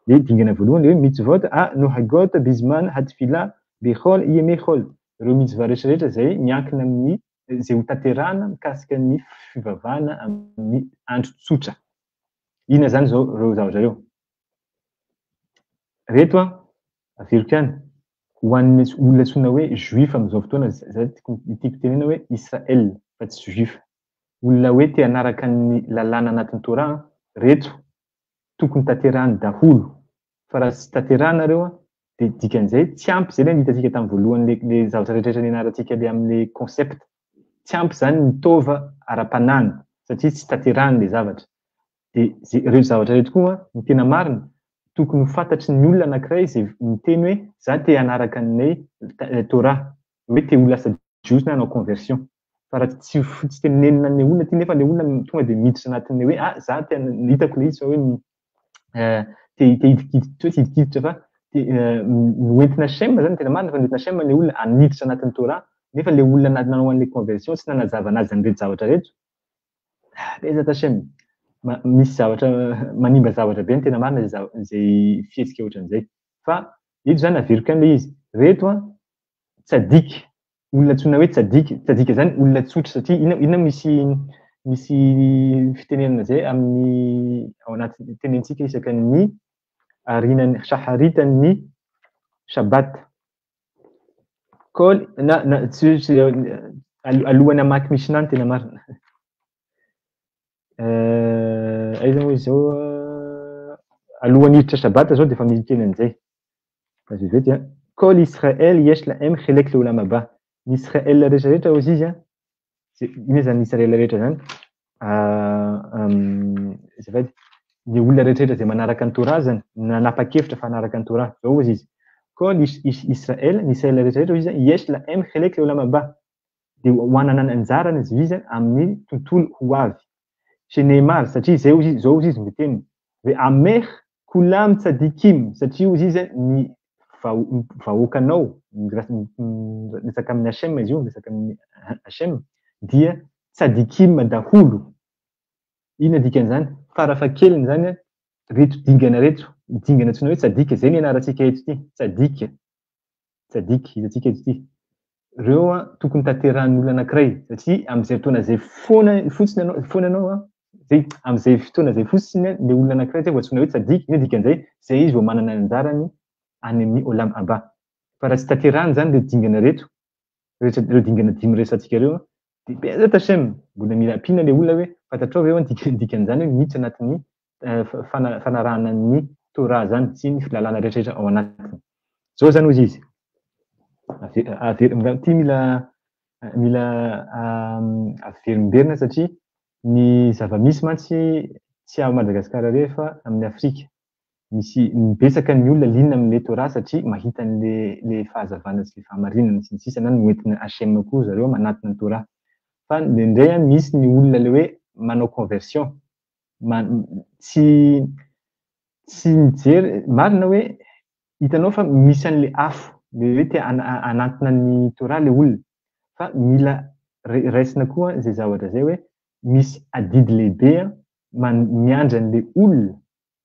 Dia dingana voalohany ilay hoe mitzvot a nohagot bizman hatfila bechol yemei chol. Ireo mitzvah rehetra rehetra izay miankina amin'ny, izay ho tanterahana mikasika ny fivavahana amin'ny andro tsotra. Inona izany izao ireo zavatra ireo? Ireto an, averiko ihany, ho an'ny olona antsoina hoe juif amin'izao fotoana, za tiako tenenina hoe Israël fa tsy juif. Olona hoe te hanaraka ny lalàna anatin'ny Torah an, reto tokony tanterahiny daholo fa raha tsy tanterahina reo an, dia dikan'izay tsy ampy izay ilay nihitantsika tamin'ny voalohany le le zavatra rehetra rehetra nianarantsika le amin'le concept, tsy ampy izany ny taova ara-panahiny satria tsy tanterahiny le zavatra. Dia ze ireo zavatra ireto koa ny tena marina tokony ho fantatry ny olona anankiray izay miteny hoe za te hanaraka ny Torah, hoe te ho lasa jiosy na hanao conversion. Fa raha tsy tsy tenenina an'ilay olona aty nefa ilay olona tonga dia miditra anatin'ilay hoe ah za te hitako ilay izy fa hoe te te hidikiditra, tsy hoe tsy hidikiditra fa te noentina Shem zany tena marina fa noentina Shem ilay olona haniditra anatin'ny Torah nefa ilay olona nanao an'ilay conversion tsy nanazava anazy an'ireto zavatra ireto. Bezat Hashem, misy zavatra manimba zavatra be ny tena marina izay izay fihetsika ohatran'izay. Fa eto izany averiko ihany ilay izy. Reto an, tsadik, olona antsoina hoe tsadik, tsadik izany olona tsotra satria inona inona misy misy fitenenana izay amin'ny ao anaty tenentsika isaka ny arinan'ny shaharitan'ny Shabbat. Kol na na tsy tsy alohan'ny hamaky Mishnah ny tena marina. Aiza moa izy izao? Alohan'ny hiditra Shabbat izao dia efa misy miteny an'izay. Vetivety an. Kol Israel yesh lahem chelek leolam haba. Ny Israel rehetra rehetra hozy izy an. Inona izany Israel rehetra izany? Azafady. Ny olona rehetra rehetra izay manaraka ny Torah izany, nanapa-kevitra fa hanaraka ny Torah. Izao hozy izy. Kol Israel, ny Israel rehetra rehetra hozy izy, yesh lahem chelek leolam haba. Dia ho hanana ny anjarany izy izy amin'ny tontolo ho avy. Sheneemar, satria izay hozy izy, izao hozy izy miteny, Ve amech kulam tzadikim, satria hozy izy ny vahoakanao, miresaka amin'i Hashem izy io, miresaka amin'i Hashem, dia tzadikim daholo. Inona dikan'izany? Farafahakeliny izany, reto dingana reto, dingana antsoina hoe tzadik, izay no ianarantsika eto ity, tzadik, tzadik, hitantsika eto ity. Ireo an, tokony tanterahan'ny olona anankiray, satria amin'izay fotoana izay foana fotsiny ianao, foana ianao an, izay, amin'izay fotoana izay fotsiny an, ilay olona anankiray izay vao antsoina hoe tzadik, inona dikan'izay? Izay izy vao manana ny anjarany any amin'ny olam haba. Fa raha tsy tanterahany izany ireo dingana ireto, rehetra ireo dingana dimy resahantsika ireo an, dia be'ezrat Hashem, mbola mila ampiana ilay olona hoe fantatrao ve hoe ny dikan'izany hoe miditra anatin'ny fanarahana ny Torah izany sy ny lalàna rehetra rehetra ao anatiny. Izao izany hozy izy, ity mila mila averimberina satria ny zava-misy mantsy tsy ao Madagasikara irery fa amin'ny Afrika. Misy betsaka ny olona liana amin'ilay Torah satria mahita an'ilay ilay fahazavana sy ilay fahamarinana sy ny sisa na noentina Hashem koa zareo manatona ny Torah. Fa indraindray an misy ny olona ilay hoe manao conversion, tsy tsy mijery, marina hoe hitanao fa misy an'ilay afo, ilay hoe te hanantona ny Torah ilay olona, fa mila raisina koa izay zavatra izay hoe misy adidy lehibe miandry an'ilay olona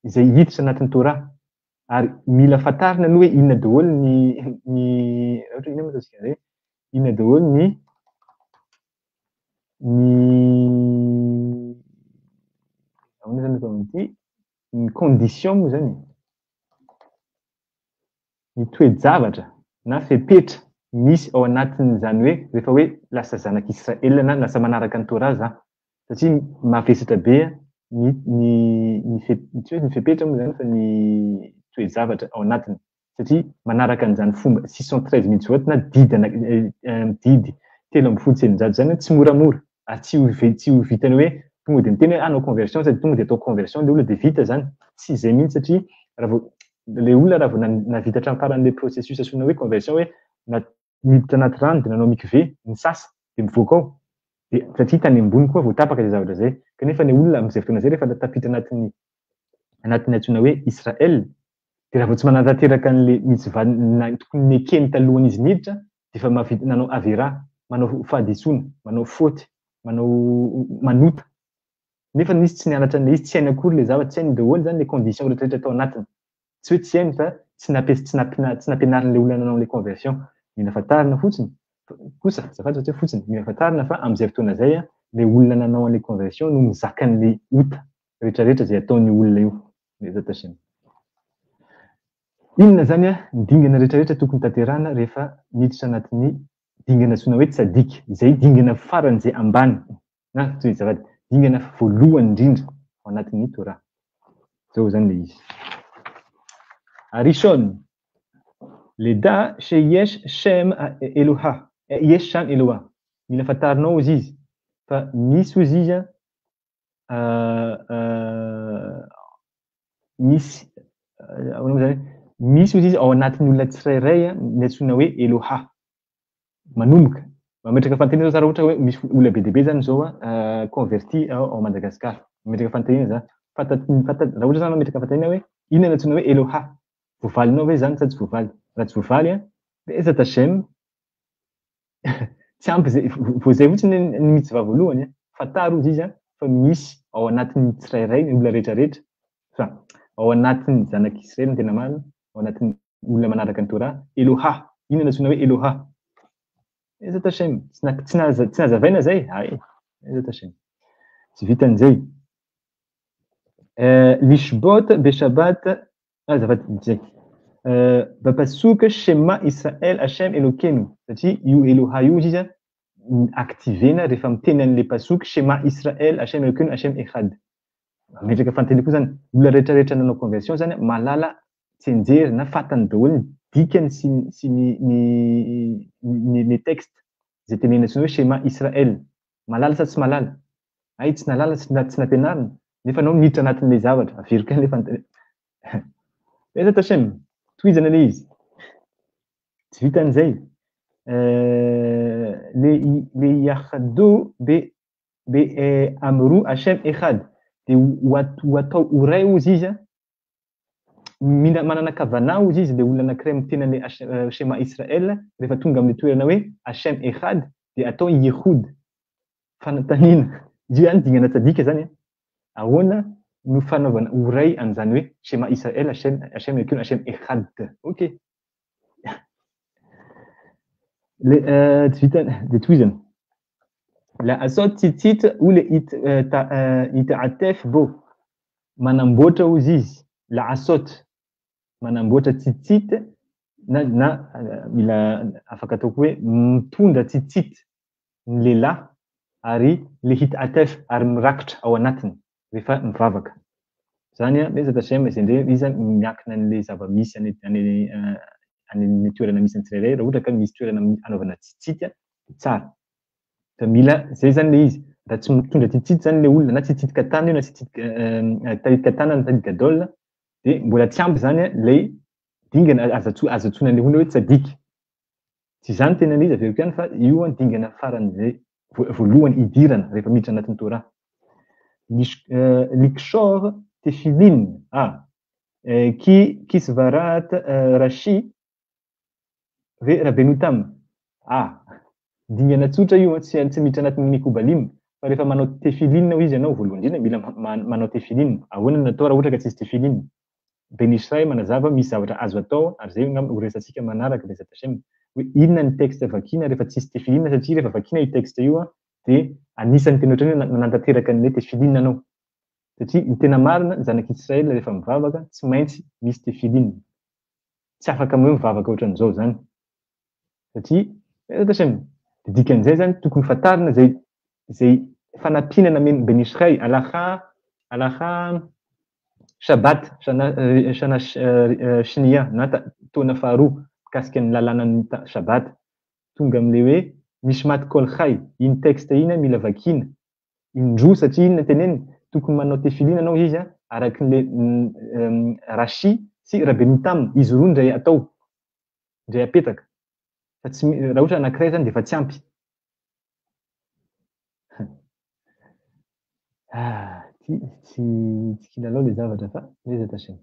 izay hiditra anatin'ny Torah, ary mila fantarina aloha hoe inona daholo ny ny ohatra inona moa ataontsika an'izay, inona daholo ny ny ahoana zany atao amin'ity, ny condition moa zany e, ny toe-javatra na fepetra misy ao anatin'izany hoe rehefa hoe lasa zanak'Israel na lasa manaraka ny Torah za, satria mavesatra be ny ny ny fe tsy hoe ny fepetra moa zany fa ny toe-javatra ao anatiny satria manaraka an'izany fomba 613 mitzvot na didy ana didy 613 zany tsy moramora ary tsy ho tsy ho vitany hoe tonga de miteny hoe hanao conversion sady tonga de atao conversion le olona de vita zany, tsy izay mihitsy satria raha vao le olona raha vao nahavita hatramin'ny faran'le processus antsoina hoe conversion hoe niditra anaty rano de nanao mikve nisasa de mivoaka ao de satria tany ambony koa vao tapaka izay zavatra izay kanefa ny olona amin'izay fotoana izay rehefa tafiditra anatin'ny anatin'ny antsoina hoe Israel de raha vao tsy manatanteraka an'le mitzvah tokony nekeny talohan'izy niditra de efa mahavita nanao avera, manao fahadisoana, manao faute, manao manota nefa izy tsy nianatra an'ilay izy, tsy hainy akory ilay zavatra, tsy hainy daholo zany le condition rehetrarehetra tao anatiny, tsy hoe tsy hainy fa tsy nampias- tsy nampina- tsy nampianarin'ilay olona nanao an'ilay conversion. Mila fantarina fotsiny kosa, azafady fa tsy hoe fotsiny, mila fantarina fa amin'izay fotoana izay ilay olona nanao an'ilay conversion no mizaka an'ilay ota rehetrarehetra izay ataon'io olona io. Bezat Hashem. Inona izany ny dingana rehetrarehetra tokony tanterahina rehefa miditra anatin'ny dingana antsoina hoe tsadik, izay dingana faran'izay ambany na toy azafady, dingana voalohany indrindra ao anatin'ny Torah. Izao izany ilay izy. Arishon, Leda sheyesh shem Eloha, yesh sham Eloha. Mila fantarinao hozy izy fa misy hozy izy misy ahoana moa zany misy hozy izy ao anatin'ny olona tsirairay ny antsoina hoe Eloha. Manomboka mametraka fanontaniana zao za raha ohatra hoe misy olona be dia be zany zao converti ao Madagascar. Mametraka fanontaniana za. Fantat- fantat- raha ohatra zany mametraka fanontaniana hoe inona ny antsoina hoe Eloha? Voavalinao ve zany sa tsy voavaly? Raha tsy voavaly an, Bezat Hashem tsy ampy zay, vao zay fotsiny ny mitzvah voalohany an, fantaro hozy izy an fa misy ao anatin'ny tsirairay ny olona rehetrarehetra fa ao anatin'ny zanak'Israely ny tena marina, ao anatin'ny olona manaraka ny Torah, Eloha, inona no antsoina hoe Eloha? Bezat Hashem, tsy na- tsy naza- tsy nazavaina zay, ay, Bezat Hashem. Tsy vitan'izay. Lishbot beshabat Azafady zay. Bapasuk Shema Israel Hashem Elokenu satria io Eloha io izy an activer-na rehefa miteny an'ilay pasuk Shema Israel Hashem Elokenu Hashem Echad. Mametraka fanontaniana koa zany, olona rehetra rehetra nanao conversion zany mahalala tsianjery na fantany daholo ny dikany sy sy ny ny ny ny texte izay tenenina antsoina hoe Shema Israel. Mahalala sa tsy mahalala? Hay tsy nahalala sy tsy nampianarina nefa anao niditra anatin'ilay zavatra, averiko ihany ilay fanontaniana. Bezat Hashem, tohizana ilay izy. Tsy vitan'izay. Le le yahdo be be amru Hashem echad. Dia ho atao ho ray hozy izy an. Mila manana kavana hozy izy ilay olona anankiray miteny an'ilay Shema Israel rehefa tonga amin'ilay toerana hoe Hashem echad dia atao Yehud. Fanontaniana, io ihany dingana tsadika zany an, ahoana no fanaovana ho ray an'izany hoe Shema Israel Hashem Hashem Elokeinu Hashem Echad. Ok. Le tsy vita dia tohizana. La asot tzitzit ou le it it'atef bo. Manamboatra hozy izy, la asot, manamboatra tzitzit na na mila afaka ataoko hoe mitondra tzitzit ny lehilahy ary lehit atef ary mirakitra ao anatiny rehefa mivavaka. Izany an, Bezat Hashem izay indray izy miankina an'ilay zava-misy any any any amin'ny toerana misy ny tsirairay, raha ohatra ka misy toerana anaovana tzitzit dia tsara. Fa mila izay izany ilay izy, raha tsy mitondra tzitzit izany ilay olona na tzitzit katana io na tzitzit talit katana na talit gadol. Dia mbola tsy ampy izany ilay dingana azo antsoina an'ilay olona hoe tsadik. Tsy izany no tena ilay izy averiko ihany fa io dingana faran'izay voalohany idirana rehefa miditra anatin'ny Torah. Likshor tefilin, ah, ki kisvarat Rashi ve Rabbeinu Tam, ah, dingana tsotra io, tsy tsy miditra anatin'ny Mikubalim, fa rehefa manao tefilin hoy izy ianao, voalohany indrindra mila manao tefilin, ahoana no atao raha ohatra ka tsisy tefilin? Ben Ish Chai manazava misy zavatra azo atao ary izay angamba ho resatsika manaraka Bezat Hashem hoe inona ny texte vakiana rehefa tsisy tefilin satria rehefa vakiana io texte io dia anisan'ny tena ohatran'ny hoe nanatanteraka an'ilay tefilin anao satria ny tena marina ny zanak'Israel rehefa mivavaka tsy maintsy misy tefilin tsy afaka hoe mivavaka ohatran'izao izany satria Bezat Hashem dia dikan'izay izany tokony fantarina izay izay fanampiana namen'i Ben Ish Chai halakha halakha Shabbat shana shana shnia na taona faharoa mikasika ny lalànan'ny Shabbat tonga amin'ilay hoe Nishmat Kol Chai iny texte iny mila vakiana indroa satria inona teneniny tokony manao tefilina anao izy araky ny Rashi sy Rabbeinu Tam izy roa indray atao indray apetaka fa tsy raha ohatra anankiray zany dia efa tsy ampy. Ah, ty tsy tsy kilalao le zavatra fa Bezat Hashem.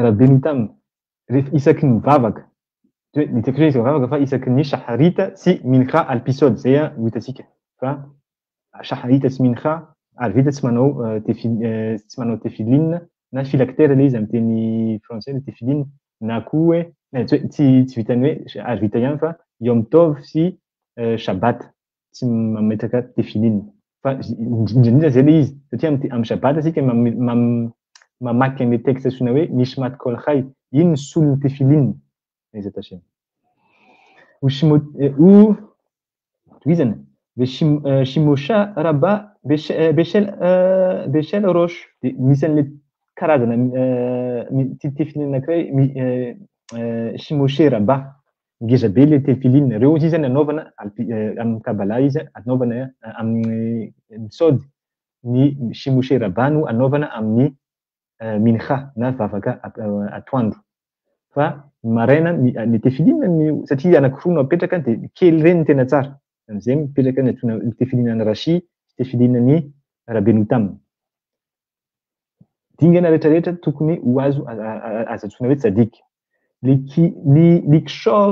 Rabbeinu Tam rehefa isaky ny mivavaka, tsy hoe isaky ny mivavaka fa isaky ny shaharita sy mincha al-pisod zay no hitantsika fa shaharita sy mincha arvita tsy manao tsy manao tefilin na phylactère ilay izy amin'ny teny français le tefilin na koa hoe tsy hoe tsy tsy vitan'ny hoe arvita ihany fa yom tov sy shabbat tsy mametraka tefilin fa indrindra indrindra zay ilay izy satria amin'ny amin'ny shabbat isika mamaky an'ilay texte antsoina hoe nishmat kol chai iny ny solon'ny tefilin Bezat Hashem. Ho shimo ho tohizana Shimosha Rabba Beshel Beshel Rosh dia misy an'ilay karazana tefilin anankiray Shimoshe Rabba ngeza be ilay tefilin ireo izy zany anaovana amin'ny kabala izy anaovana amin'ny misody ny Shimoshe Rabba no anaovana amin'ny mincha na vavaka atoandro fa ny maraina ny tefilin ny satria anankiroa no apetraka dia kely ireny no tena tsara amin'izay mipetraka ny antsoina ny tefilin an'i Rashi sy tefilin an'i Rabbeinu Tam dingana rehetrarehetra tokony ho azo azo antsoina hoe tsadik ny likshor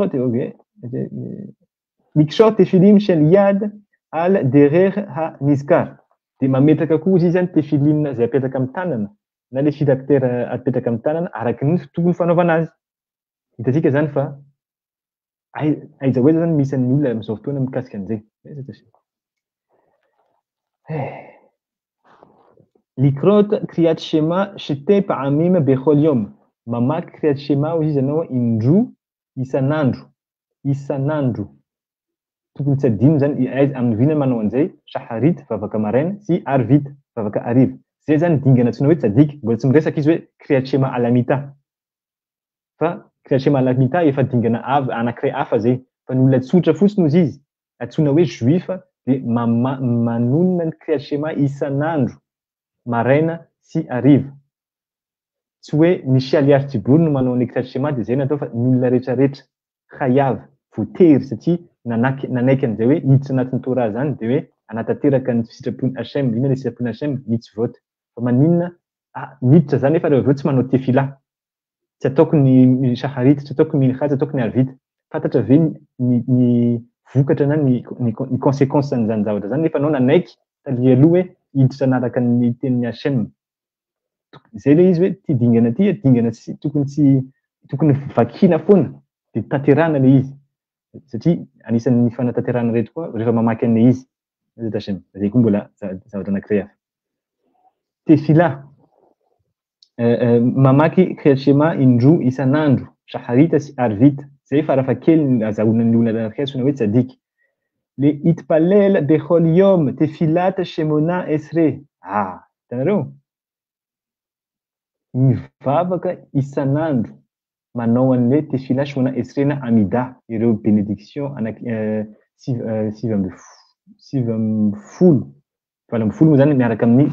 Mikshor tefilim shel yad al derer ha nizkar. Dia mametraka koa izy izany tefilim izay apetraka amin'ny tanana na ilay phylactère apetraka amin'ny tanana araka ny tokony fanaovana azy. Hitantsika izany fa aiza ho aiza izany misy an'ny olona amin'izao fotoana mikasika an'izay. Likrot kriyat shema shte pa'amim bechol yom. Mamaky kriyat shema hoy izy ianao indroa isan'andro. Isan'andro. Tokony tsy adino izany, aiza, amin'ny vina manao an'izay, shaharit, vavaka maraina, sy arvit, vavaka hariva. Izay izany dingana antsoina hoe tsadik, mbola tsy miresaka izy hoe kriyat shema alamita. Fa kriyat shema alamita efa dingana avo, anankiray hafa izay. Fa ny olona tsotra fotsiny hozy izy, antsoina hoe juif, dia manonona ny kriyat shema isan'andro, maraina sy hariva. Tsy hoe ny Shaliach Tzibur no manao ny Kriyat Shema dia izay no atao fa ny olona rehetra rehetra, Chayav, voatery satria nanaky nanaiky an'izay hoe hiditra anatin'ny Torah izany dia hoe hanatanteraka ny sitrapon'i Hashem, inona ilay sitrapon'i Hashem? Mitzvot. Fa maninona ah miditra izany nefa rehefa avy eo tsy manao Tefillah, tsy ataoko ny Shacharit, tsy ataoko ny Mincha, tsy ataoko ny Arvit. Fantatra ve ny ny vokatra na ny ny consequence an'izany zavatra izany nefa anao nanaiky taloha aloha hoe hiditra hanaraka ny tenin'i Hashem. Izay ilay izy hoe ity dingana ity dingana tsy tokony tsy tokony vakiana foana dia tanterahana ilay izy satria anisan'ny fanatanterahana ireto koa rehefa mamaky an'ilay izy. Izay koa mbola zavatra anankiray hafa. Tefila, mamaky Kriyat Shema indroa isan'andro, Shaharita sy Arvita, izay farafahakeliny azahoana ny olona anankiray antsoina hoe tsadik. Le itpalel bechol yom tefilat shemona esre. Ah, hitanareo? Mivavaka isan'andro manao an'ilay tefilat shemona esre na amida, ireo bénédiction anaky 19 18 moa zany miaraka amin'ny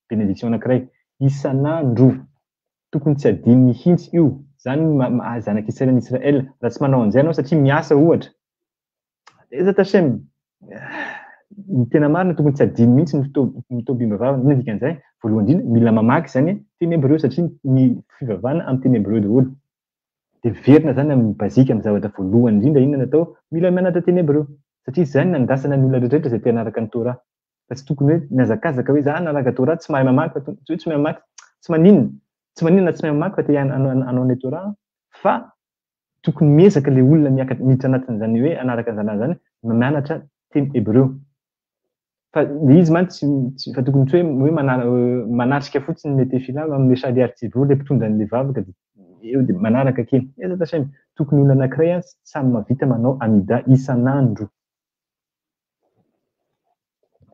bénédiction anankiray isan'andro. Tokony tsy adino mihitsy io. Zany maha zanak'Israel an'i Israel. Raha tsy manao an'izay ianao satria miasa ohatra, Ezat Hashem, ny tena marina tokony tsy adino mihitsy ny fotoam-pivavahana. Inona dikan'izay? Voalohany indrindra, mila mamaky izany teny hebreo satria ny fivavahana amin'ny teny hebreo daholo. Dia miverina izany amin'ny basique, amin'ny zavatra voalohany indrindra inona no atao? Mila mianatra teny hebreo satria izay no nandrasana ny olona rehetra izay te hanaraka ny Torah. Fa tsy tokony hoe mihazakazaka hoe za hanaraka Torah, tsy mahay mamaky fa tsy hoe tsy mahay mamaky, tsy maninona, tsy maninona na tsy mahay mamaky fa te hanao ny Torah fa tokony miezaka ilay olona miakatra miditra anatin'izany hoe hanaraka an'izany lalana izany mianatra teny hebreo. Fa ilay izy mantsy tsy fa tokony tsy hoe hoe manatrika fotsiny ny tefila amin'ny shaliach tzibur ilay mpitondra an'ilay vavaka dia eo dia manaraka kely. Ezat Hashem, tokony olona anankiray an samy mahavita manao amida isan'andro.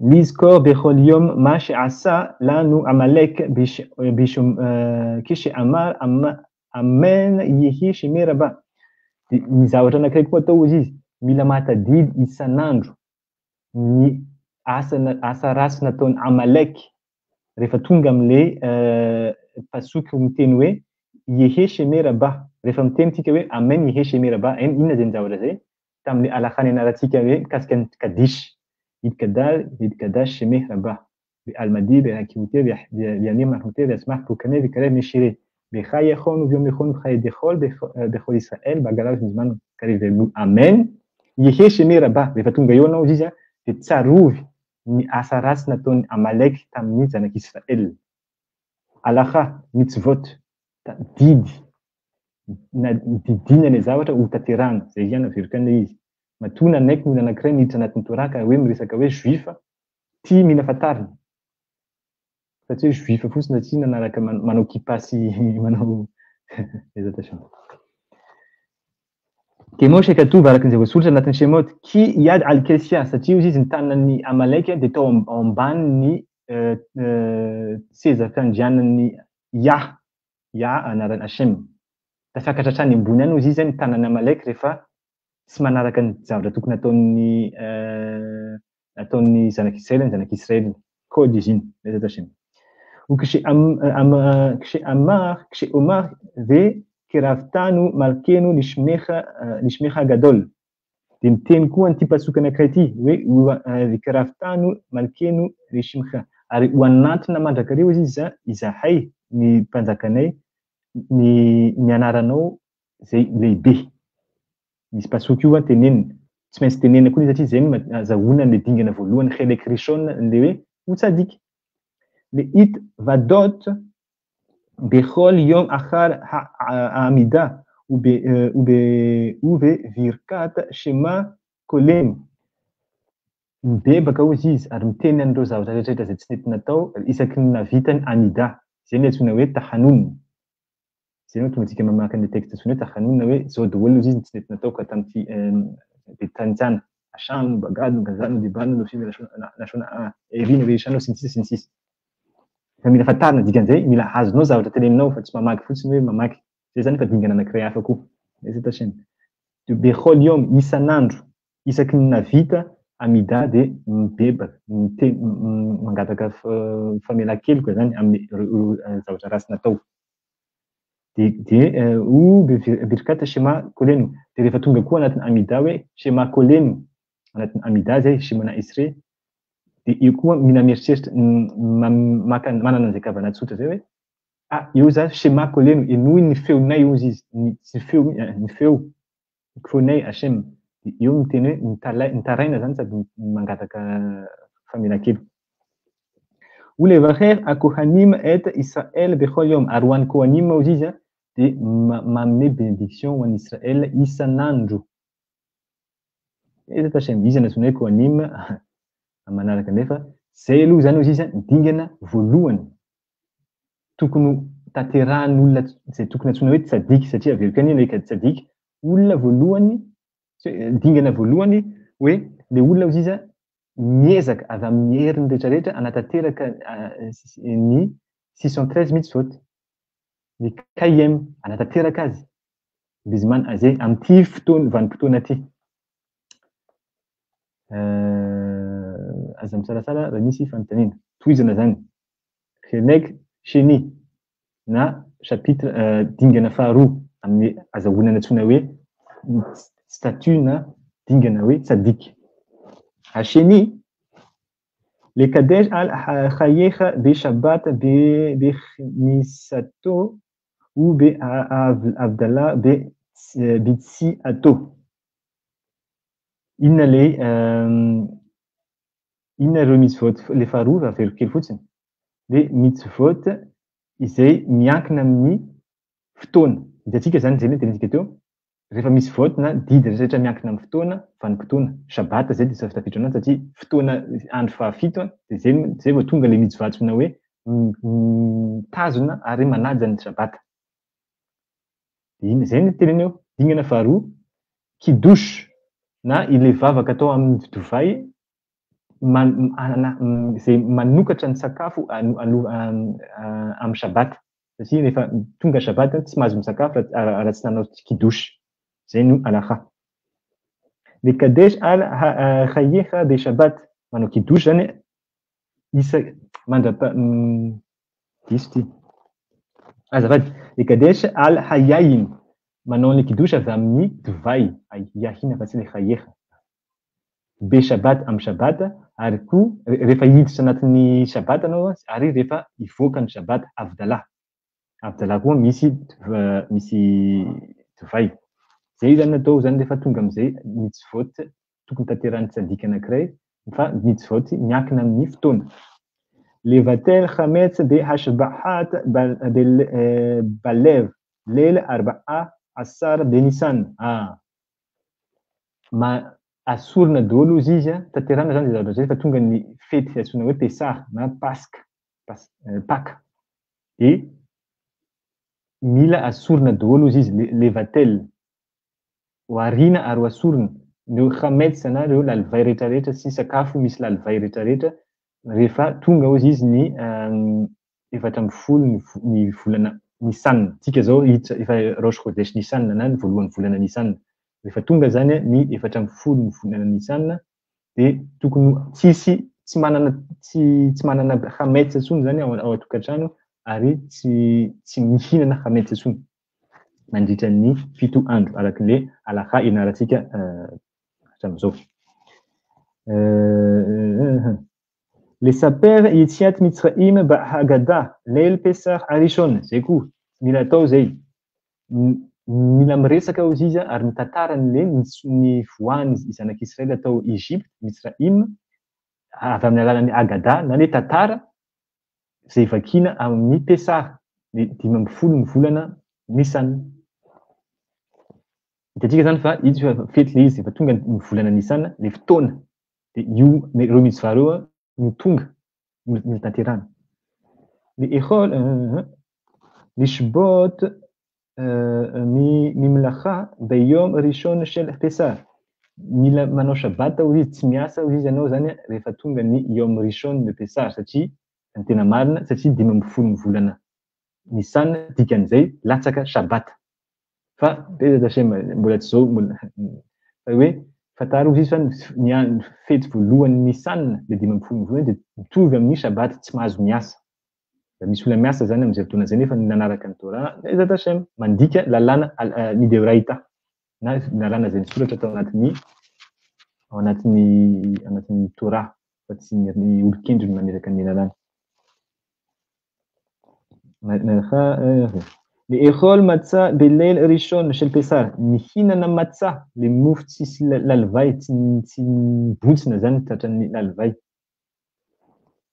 Lizkor bechol yom ma she'asa lanu Amalek kishe'amar amen yehi sheme rabah. Dia ny zavatra anankiray koa atao hozy izy, mila mahatadidy isan'andro ny asa asa ratsy nataon'i Amalek rehefa tonga amin'ilay pasuk miteny hoe Yehe Sheme Rabah. Rehefa miteny tsika hoe Amen Yehe Sheme Rabah, inona izay ny zavatra izay? Tamin'ilay halakha nianarantsika hoe mikasika ny Kaddish, Yidkadal, Yidkadash Sheme Rabah, Be'almadi, Be'akihute, Be'amir Malhute, Be'asmach Bukane, Be'karev Meshire, Be'chayechon Uvyomechon B'chayedechol, Bechol Israel, Ba'galav Mizman Karev Velu. Amen. Yehe Sheme Rabah. Rehefa tonga eo anao izy dia tsarovy ny asa ratsy nataon'i Amalek tamin'ny zanak'Israel. Halakha, mitzvot, didy, na didiana ilay zavatra ho tanterahana. Izay ihany averiko ihany ilay izy. Matoa nanaiky ny olona anankiray niditra anatin'ny Torah ka hoe miresaka hoe juif, tia mila fantarina. Fa tsy hoe juif fotsiny satria nanaraka manao kippa sy manao présentation. Kemo shekatov araka izay voasoratra anatin'ny Shemot, ki yad al kesia, satria hozy izy ny tanan'ny Amalek dia tao ambanin'ny seza fiandrianan'ny Yah, Yah anaran'i Hashem. Tafiakatra hatrany ambony any hozy izy ny tanan'ny Amalek rehefa tsy manaraka ny zavatra tokony ataon'ny ataon'ny zanak'Israely ny zanak'Israely. Code izy iny. Bezat Hashem. Kshe'amar, kshe'omar ve keravtanu malkenu lishmecha lishmecha gadol. Dia miteny koa an'ity pasuk anankiray ity hoe ve keravtanu malkenu lishmecha. Ary ho anantona mandrakariva hozy izy izahay ny mpanjakanay ny ny anaranao izay lehibe. Misy pasuk io an tenenina. Tsy maintsy tenenina koa izy satria izay no azahoana an'ilay dingana voalohany chelek rishon ilay hoe ho tsadik. Le it vadot bechol yom achar ha'amida ube ube uve virkat shema kolem. Mibebaka hozy izy ary miteny an'ireo zavatra rehetra rehetra izay tsy nety natao isaky ny nahavita ny amida. Izay no antsoina hoe tahanun. Izay no mahatonga antsika mamaky an'ilay texte antsoina hoe Tahanun hoe izao daholo hozy izy no tsy nety nataoko tamin'ity dia tanitsana, Ashano, Bagado, Gazano, Debano, Nofimy, Lashona, Erino, Rishano, sy ny sisa sy ny sisa. Fa mila fantarina dikan'izay, mila azonao zavatra teneninao fa tsy mamaky fotsiny hoe mamaky. Izay izany efa dingana anankiray hafa koa. Bezat Hashem. De Bechol Yom, isan'andro, isaky ny navita Amida dia mibebaka, miteny, mangataka famelan-keloka izany amin'ny zavatra ratsy natao. Dia dia o birkat shema kolenu. Dia rehefa tonga koa anatin'ny Amida hoe shema kolenu, anatin'ny Amida izay, Shemona Esre, dia eo koa mila mieritreritra, maka, manana an'izay kavana tsotra izay hoe ah, eo za shema kolenu, henoy ny feonay hozy izy, ny tsy feo, ny feo, ny feonay Hashem. Dia eo miteny hoe mitalai, mitaraina izany sady mangataka famelan-keloka. Ulevacher hakohanim et Israël bechol yom. Ary ho an'ny Kohanim hozy izy dia manome bénédiction ho an'i Israël isan'andro. Ezat Hashem, iza no antsoina hoe Kohanim amin'ny manaraka nefa izay aloha izany hozy izy ny dingana voalohany tokony ho tanterahan'ny olona izay tokony antsoina hoe tsadik, satria averiko ihany ilay tsadik, olona voalohany, dingana voalohany hoe ilay olona hozy izy miezaka avy amin'ny heriny rehetra rehetra hanatanteraka ny 613 mitzvot, ny kayem, hanatanteraka azy, bizman aze, amin'ity fotoana, vanim-potoana ity. Aza misalasala raha misy fanontaniana. Tohizana zany. Chelek Sheni na chapitre dingana faharoa amin'ny azahoana ny antsoina hoe statut na dingana hoe tsadik. Hasheni Lekadesh al Chayecha be Shabbat be Bechnisato ou be Avdallah be Bitsiato. Inona le inona ireo mitzvot le faharoa raha averiko kely fotsiny? Le mitzvot izay miankina amin'ny fotoana. Hitantsika izany izay no tenenintsika teo. Rehefa misy vote na didy rehetra miankina amin'ny fotoana, vanim-potoana, Shabbat izay dia tafiditra ao anaty satria fotoana andro fahafito dia izay izay vao tonga ilay mitzvah antsoina hoe mitazona ary manaja ny Shabbat. Dia inona izay no tenenina eo? Dingana faharoa, Kiddush na ilay vavaka atao amin'ny divay izay manokatra ny sakafo amin'ny Shabbat. Satria rehefa tonga Shabbat tsy mahazo misakafo raha tsy nanao Kiddush. Izay no halakha. Lekadesh al chayecha be Shabbat. Manao Kiddush zany isa mandrapa diso ty. Azafady. Lekadesh al hayayin. Manao ny Kiddush avy amin'ny divay. Yahina fa tsy le chayecha. Be Shabbat amin'ny Shabbat ary koa rehefa hiditra anatin'ny Shabbat anao ary rehefa hivoaka ny Shabbat, Havdalah. Havdalah koa misy misy divay. Zay zany atao zany rehefa tonga amin'izay mitzvot tokony tanterahin'ny tsadik anankiray fa mitzvot miankina amin'ny fotoana. Levatel chametz be hashbahat balev leil arba'a asar be nisan. Ah. Asorina daholo ozy izy an, tanterahina zany izay zavatra izay fa tonga ny fety antsoina hoe Pesah na Paska, Paka, dia mila asorina daholo ozy izy, levatel, ho ariana ary ho asorina, ireo chametz na ireo lalivay rehetrarehetra sy sakafo misy lalivay rehetrarehetra rehefa tonga ozy izy ny 14 ny volana Nisan. Tsika zao hiditra efa Rosh Chodesh Nisan na ny voalohan'ny volana Nisan. Rehefa tonga zany ny 14 ny volana Nisan dia tokony tsisy tsy manana tsy tsy manana chametz intsony zany ao ao an-tokantrano ary tsy tsy mihinana chametz intsony mandritra ny 7 andro araka le halakha ianarantsika hatramin'izao. Lesaper Yetziat Mitzrayim ba'Haggadah Leil Pesach Harishon, zay koa, mila atao zay. Mila miresaka hozy izy ary mitantara ny le ny voahan'ny zanak'Israely atao Egypte, Mitzrayim, avy amin'ny alalan'ny Haggadah na le tantara izay vakiana amin'ny Pesach, ny 15 ny volana Nisan. Hitantsika zany fa izy fa fety le izy, efa tonga ny volana Nisan, le fotoana dia io ireo mitzvah ireo no tonga no tanterahana. Ny echol lishbot mimlacha beyom rishon shel Pesach. Mila manao Shabbat hozy izy, tsy miasa hozy izy ianao zany rehefa tonga ny yom rishon de Pesach satria ny tena marina satria 15 ny volana Nisan dikan'izay latsaka Shabbat. Fa Bezat Hashem mbola tsy zao mbola fa hoe fantaro izy fa ny andro fety voalohany Nisan le 15 ny volana dia mitovy amin'ny Shabbat tsy mahazo miasa. Raha misy olona miasa zany amin'izay fotoana izay nefa nanaraka ny Torah, Bezat Hashem mandika lalàna mideoraita na lalàna izay nisoratra tao anatin'ny ao anatin'ny anatin'ny Torah fa tsy ny olon-kendry no mametraka ny lalàna. Le'echol matzah beleil rishon shel Pesach, mihinana matzah, le mofo tsisy lalivay, tsy tsy mibontsina zany tratran'ny lalivay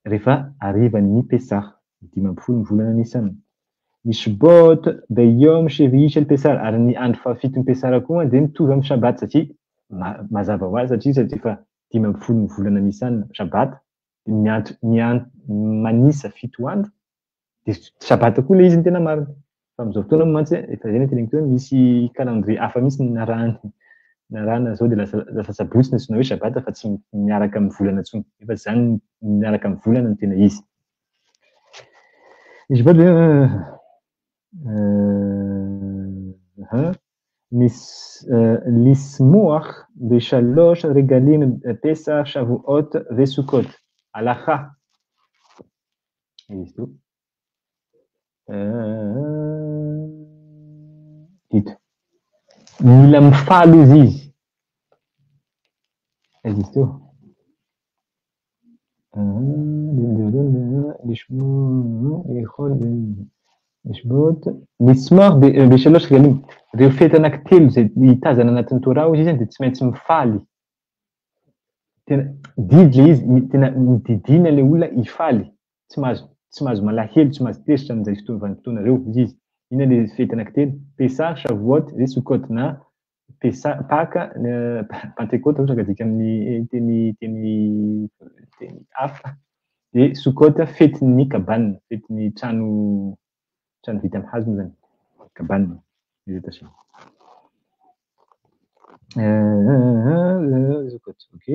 rehefa harivan'ny Pesach, 15 ny volana Nisan. Mishbot beyom shevi'i shel Pesach, ary ny andro fahafiton'ny Pesach koa dia mitovy amin'ny Shabbat satria mazava ho azy satria satria efa 15 ny volana Nisan, Shabbat, dia mianto manisa 7 andro dia Shabbat koa ilay izy ny tena marina. Fa amin'izao fotoana moa mantsy efa izay no teneniko teo hoe misy calendrier hafa mihitsy narahana narahana izao dia lasa lasa sabotsy no antsoina hoe Shabbat fa tsy miaraka amin'ny volana intsony. Nefa izany miaraka amin'ny volana no tena izy. Ny Shabbat Lismoach beshalosh regalim Pesach Shavuot veSukkot. Halakha. Izy ito. Ito. Mila mifaly ozy izy. Aiza izy teo? Lismor beshalosh regalim. Ireo fety anankitelo izay hitazana anatin'ny Torah ozy izy dia tsy maintsy mifaly. Tena didy le izy, tena mididina le olona hifaly. Tsy mahazo tsy mahazo malahelo, tsy mahazo tezitra amin'izay fotoana vanim-potoana ireo ozy izy. Inona le fety anankitelo? Pesach, Shavuot, et Sukkot na Pesa, Paka, Pentecote ohatra ka adika amin'ny teny teny teny hafa. Dia Sukkot fetin'ny cabane, fetin'ny trano trano vita amin'ny hazo moa zany. Cabane. Sukkot, ok.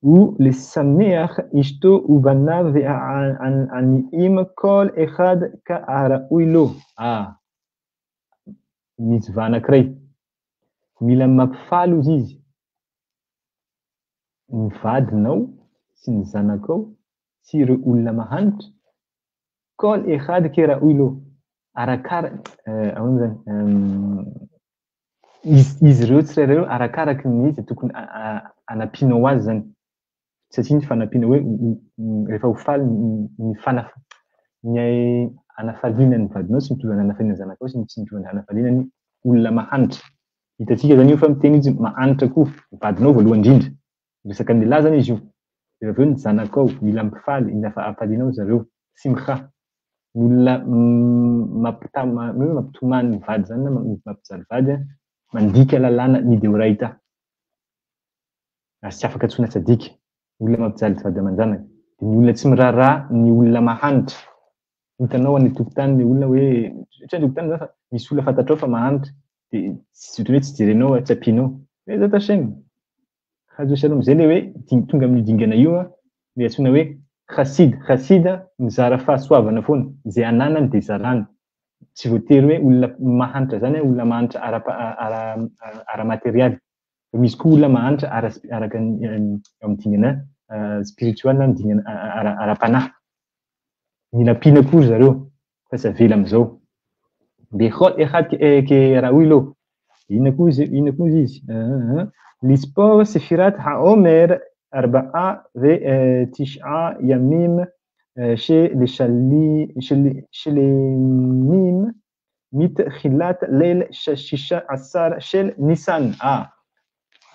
ולשמח אשתו ובניו והעניים כל אחד כראוי לו. Ah, mitzvah anankiray. Mila mampifaly ozy izy. Ny vadinao sy ny zanakao sy ireo olona mahanitra. Kol echad keraoy lo. Arakara ahoana zany? Izy ireo tsirairay ireo arakaraky ny izay tokony hanampianao azy zany. Satria ny fanampiana hoe rehefa ho faly ny fanaf ny hanafaliana ny vadinao tsy mitovy amin'ny hanafaliana ny zanakao sy tsy mitovy amin'ny hanafaliana ny olona mahanitra. Hitantsika zany io fa miteny izy mahanitra koa, ny vadinao voalohany indrindra. Miresaka ny lehilahy zany izy io. Rehefa avy eo ny zanakao mila mifaly, mila hafalianao zareo. Simcha. Ny olona mampitama hoe mampitomany ny vady zany na mampijaly vady mandika lalàna ny deoraita. Ary tsy afaka antsoina tsadika. Olona mampijaly vady aman-janaka. Dia ny olona tsy miraharaha ny olona mahanitra. Hitanao any an-tokotany ny olona hoe tsy any an-tokotany zany fa misy olona fantatrao fa mahanitra dia tsy ohatran'ny hoe tsy jerenao, tsy ampianao. Bezat Hashem. Chas v'shalom. Zay le hoe tonga amin'io dingana io le antsoina hoe chassid. Chassid mizara fahasoavana foana. Izay ananany dia zarany. Tsy voatery hoe olona mahantra zany, olona mahantra ara-materialy. Fa misy koa olona mahantra araka ny amin'ny dingana spiritual na amin'ny dingana ara-panahy. Mila ampiana koa ry zareo fa tsy avela amin'izao. Bechol echad ke raoy lo. Inona koa izy, inona koa izy? Lispor sefirat haomer arba'a ve tis'a yamim she shelemim mithilat leil shisha asar shel nisan. Ah,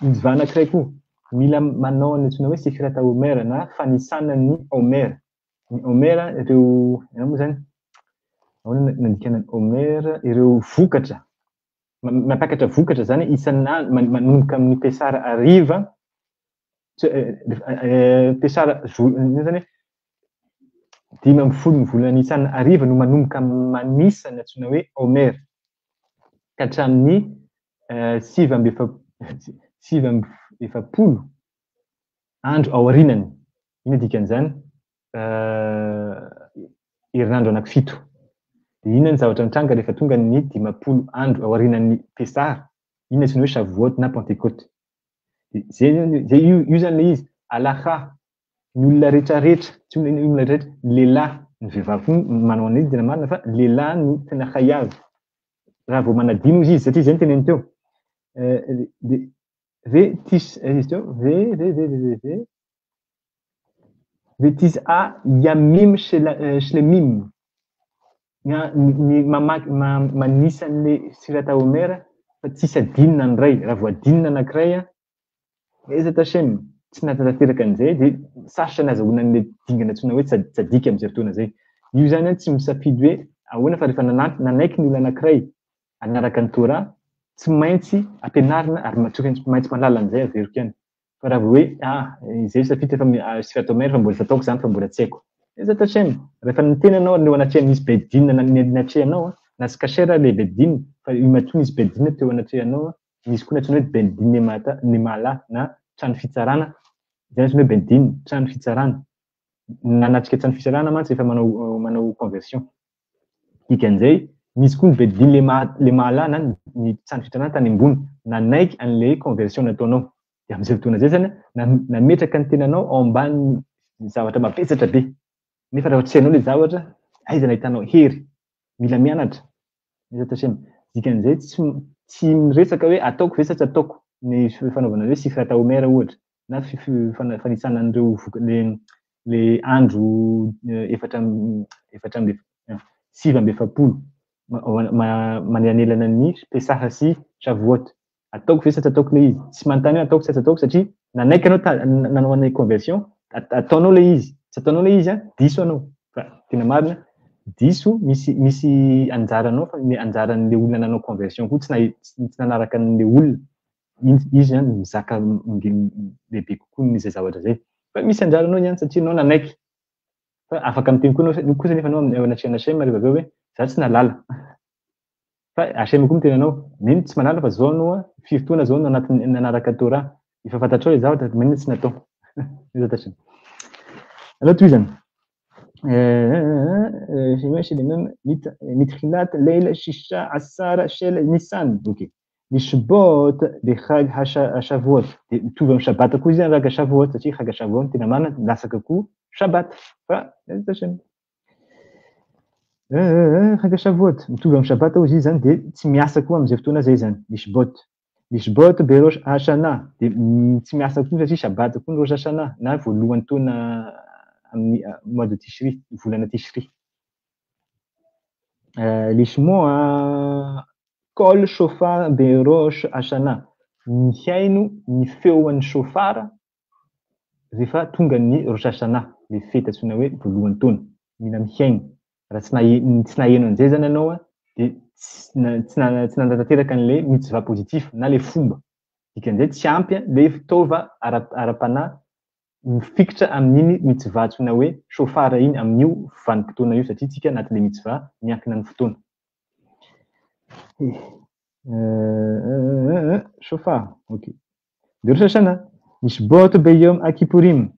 mitzvah anankiray koa. Mila manao ny antsoina hoe sefirat haomer na fanisana ny Omer. Ny Omer ireo, inona moa zany? Ahoana no nandikana ny Omer? Ireo vokatra. Mampiakatra vokatra zany isan'andro, manomboka amin'ny Pesara hariva, Pesara inona zany hoe 15 ny volana Nisana hariva no manomboka manisa ny antsoina hoe Omer ka hatramin'ny 49 andro aorianany. Inona dikan'izany? Herinandro anankifito. Dia inona ny zavatra mitranga rehefa tonga ny 50 andro aorianan'ny Pesar? Inona antsoina hoe Shavuot na Pentecote? Dia zay zany, zay io, io zany ilay izy. Halakha, ny olona rehetrarehetra, tsy ny olona rehetrarehetra, ny lehilahy, ny vehivavy koa manao an'io tena marina fa lehilahy no tena chayav. Raha vao manadino izy, satria izay no teneniny teo. Dia ve tis, aiza izy teo? Ve, ve, ve, ve, ve, ve. Ve tis'a yamim shlemim. Ny mamaky, manisa an'ilay Sirata Omer fa tsisy adinina ny iray. Raha vao adinina anankiray an, Bezat Hashem, tsy nahatanteraka an'izay dia sarotra ny ahazahoana an'ilay dingana antsoina hoe tsadika amin'izay fotoana izay. Io izany an, tsy misafidy hoe ahoana fa rehefa nanaiky ny olona anankiray hanaraka ny Torah, tsy maintsy ampianarina ary tsy maintsy mahalala an'izay averiko ihany. Fa raha vao hoe ah, izay safidy efa Sfirat Omer fa mbola tsy ataoko izany fa mbola tsy haiko. Bezat Hashem, rehefa niteny ianao ary eo anatrehan'ny nisy Beit Din natrehanao an, na tsy kasher ary ilay Beit Din fa matoa nisy Beit Din teo anatrehanao an, misy koa ny antsoina hoe Beit Din Nemala na trano fitsarana, izay no antsoina hoe Beit Din, trano fitsarana. Nanatrika trano fitsarana mantsy rehefa manao manao conversion. Dikan'izay, nisy koa ny Beit Din Lemala na ny trano fitsarana tany ambony nanaiky an'ilay conversion nataonao. Dia amin'izay fotoana izay zany, nametraka ny tenanao ao ambanin'ny zavatra mavesatra be. Nefa rehefa tsy hainao ilay zavatra, aiza no ahitanao hery? Mila mianatra. Bezrat Hashem. Dikan'izay tsy tsy miresaka hoe ataoko ve sa tsy ataoko ny fanaovana hoe Sifrat HaOmer ohatra na fanisana an'ireo voka le le andro efatra efatra amby 49 manelanelana ny Pesach sy Shavuot. Ataoko ve sa tsy ataoko ilay izy? Tsy manontany hoe ataoko sa tsy ataoko satria nanaiky anao nanao an'ilay conversion, ataonao ilay izy. Tsy ataonao ilay izy an, diso anao. Fa tena marina, diso, misy misy anjaranao fa ny anjaran'ilay olona nanao conversion koa tsy nahay tsy nanaraka an'ilay olona. Izy zany mizaka lehibe kokoa noho izay zavatra izay. Fa misy anjaranao ihany satria anao nanaiky. Fa afaka miteny koa anao kosa nefa anao eo anatrehan'i Hashem rehefa avy eo hoe za tsy nahalala. Fa Hashem koa miteny anao, mino tsy manala fa zao anao firy taona zao no anatin'ny nanaraka Torah, efa fantatrao ilay zavatra maninona tsy natao. Bezrat Hashem. Aleo tohizana. Mithilat leil shisha asara shel nisan. Ok. Lishbot de chag hashavuot. De mitovy amin'ny Shabbat koa izy zany Chag hashavuot satria Chag hashavuot no tena marina, latsaka koa Shabbat. Fa Bezrat Hashem. Chag Shavuot, mitovy amin'ny Shabbat hozy izy zany dia tsy miasa koa amin'izay fotoana izay zany, Lishbot. Lishbot be Rosh Hashanah, dia tsy miasa koa satria Shabbat koa ny Rosh Hashanah na voalohan'ny taona amin'ny mois de Tishri, volana Tishri. Lishmoa Kol Shofar be Rosh Hashanah, mihaino ny feon'ny shofar rehefa tonga ny Rosh Hashanah, ilay fety antsoina hoe voalohan'ny taona, mila mihaino. Raha tsy nahe- tsy naheno an'izay zany ianao an, dia tsy na- tsy na- tsy nanatanteraka an'ilay mitzvah positif na ilay fomba. Dikan'izay tsy ampy ilay fitaova ara- ara-panahy mifikitra amin'iny mitzvah antsoina hoe shofar iny amin'io vanim-potoana io satria tsika anatin'ilay mitzvah miankina amin'ny fotoana. Shofar, ok. De Rosh Hashanah, Mishbot beyom haKippurim.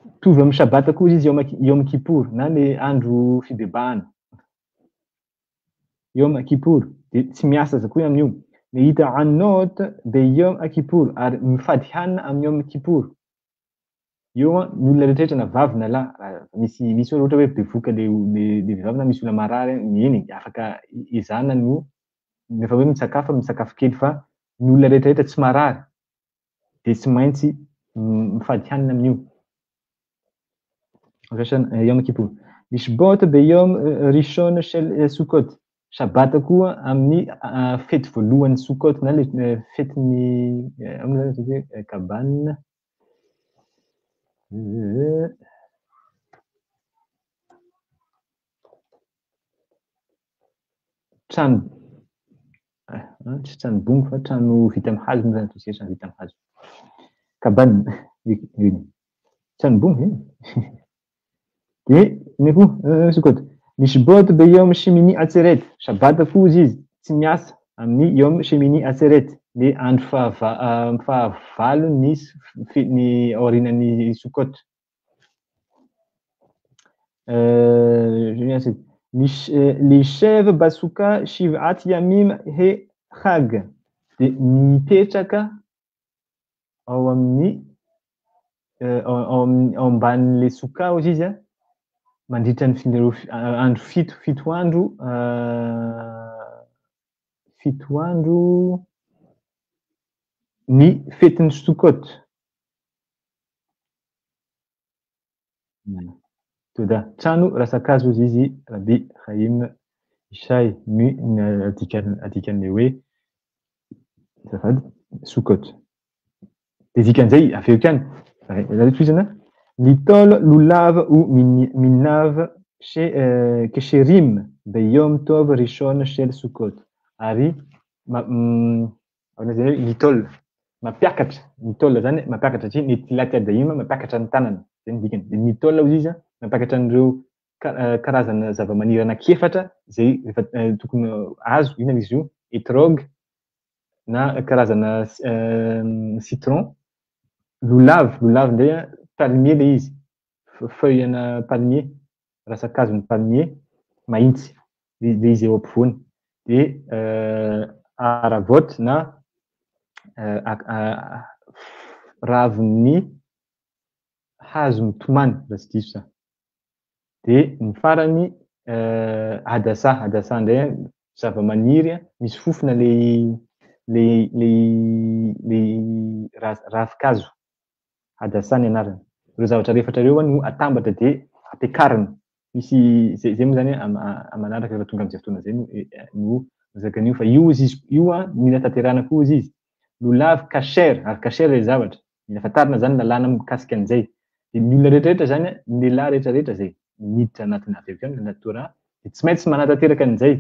Mitovy amin'ny Shabbat koa izy Yom Kippur na le andro fibebahana. Yom Kippur dia tsy miasa aza koa amin'io. Mehita anot beyom haKippur ary mifady hanina amin'ny Yom Kippur. Eo an, ny olona rehetra rehetra na vavy na lahy, raha misy misy ohatra hoe bevohoka le le vehivavy na misy olona marary eny afaka ezahana no rehefa hoe misakafo misakafo kely fa ny olona rehetra rehetra tsy marary dia tsy maintsy mifady hanina amin'io. Yom Kippur. Lishbot beyom rishon shel Sukkot. Shabbat koa amin'ny fety voalohan'ny Sukkot na le fetin'ny ahoana zany atao hoe cabane. Trano tsy trano bongo fa trano vita amin'ny hazo moa zany ataontsika trano vita amin'ny hazo. Cabane, oui. Trano bongo e. Dia inona koa? Sukkot. Lishbot beyom shemini atseret. Shabbat koa hozy izy, tsy miasa amin'ny yom shemini atseret, ny andro fahavalo ny ny aorianan'ny Sukkot. Lishev basuka shiv'at yamim he chag dia mipetraka ao amin'ny ao amin'ny ao ambanin'ilay soka hozy izy an, mandritra ny andro fito fito andro fito andro ny fetin'ny Sukkot. Toda. Trano rantsankazo hozy izy Rabbi Chaim Ishay no adikan'ilay hoe azafady Sukkot. Dia dikan'izay avy eo ihany, aleo tohizana, Litol lulav ou minav kesherim beyom tov rishon shel Sukkot. Ary ahoana izany hoe litol, mampiakatra, litol izany mampiakatra satria netilat yadayim mampiakatra ny tanana, izay no dikany. Dia litol hozy izy mampiakatra an'ireo karazana zavamaniry anankiefatra izay efa tokony azo, inona izy io? Etrog na karazana citron, lolav, lolav indray an, palmier ilay izy, feuille ana palmier, rantsan-kazon'ny palmier mahitsy, ilay izy eo ampovoany. Dia aravot na ravin'ny Hazo mitomany raha tsy diso za. Dia ny farany hadasa, hadasa indray an, zava-maniry misy fofona ilay ilay ilay ilay ravinkazo. Hadasa ny anarany. Ireo zavatra rehetra ireo no atambatra dia ampiakarina. Misy izay izay moa izany amin'ny manaraka rehefa tonga amin'izay fotoana izay no no resaka an'io fa io izy io an mila tanterahina koa izy izy. Lolave kasher ary kasher ilay zavatra. Mila fantarina izany ny lalàna mikasika an'izay. Dia ny olona rehetra rehetra izany, ny lehilahy rehetra rehetra izay miditra anatin'ny averiko ihany anaty Torah dia tsy maintsy manatanteraka an'izay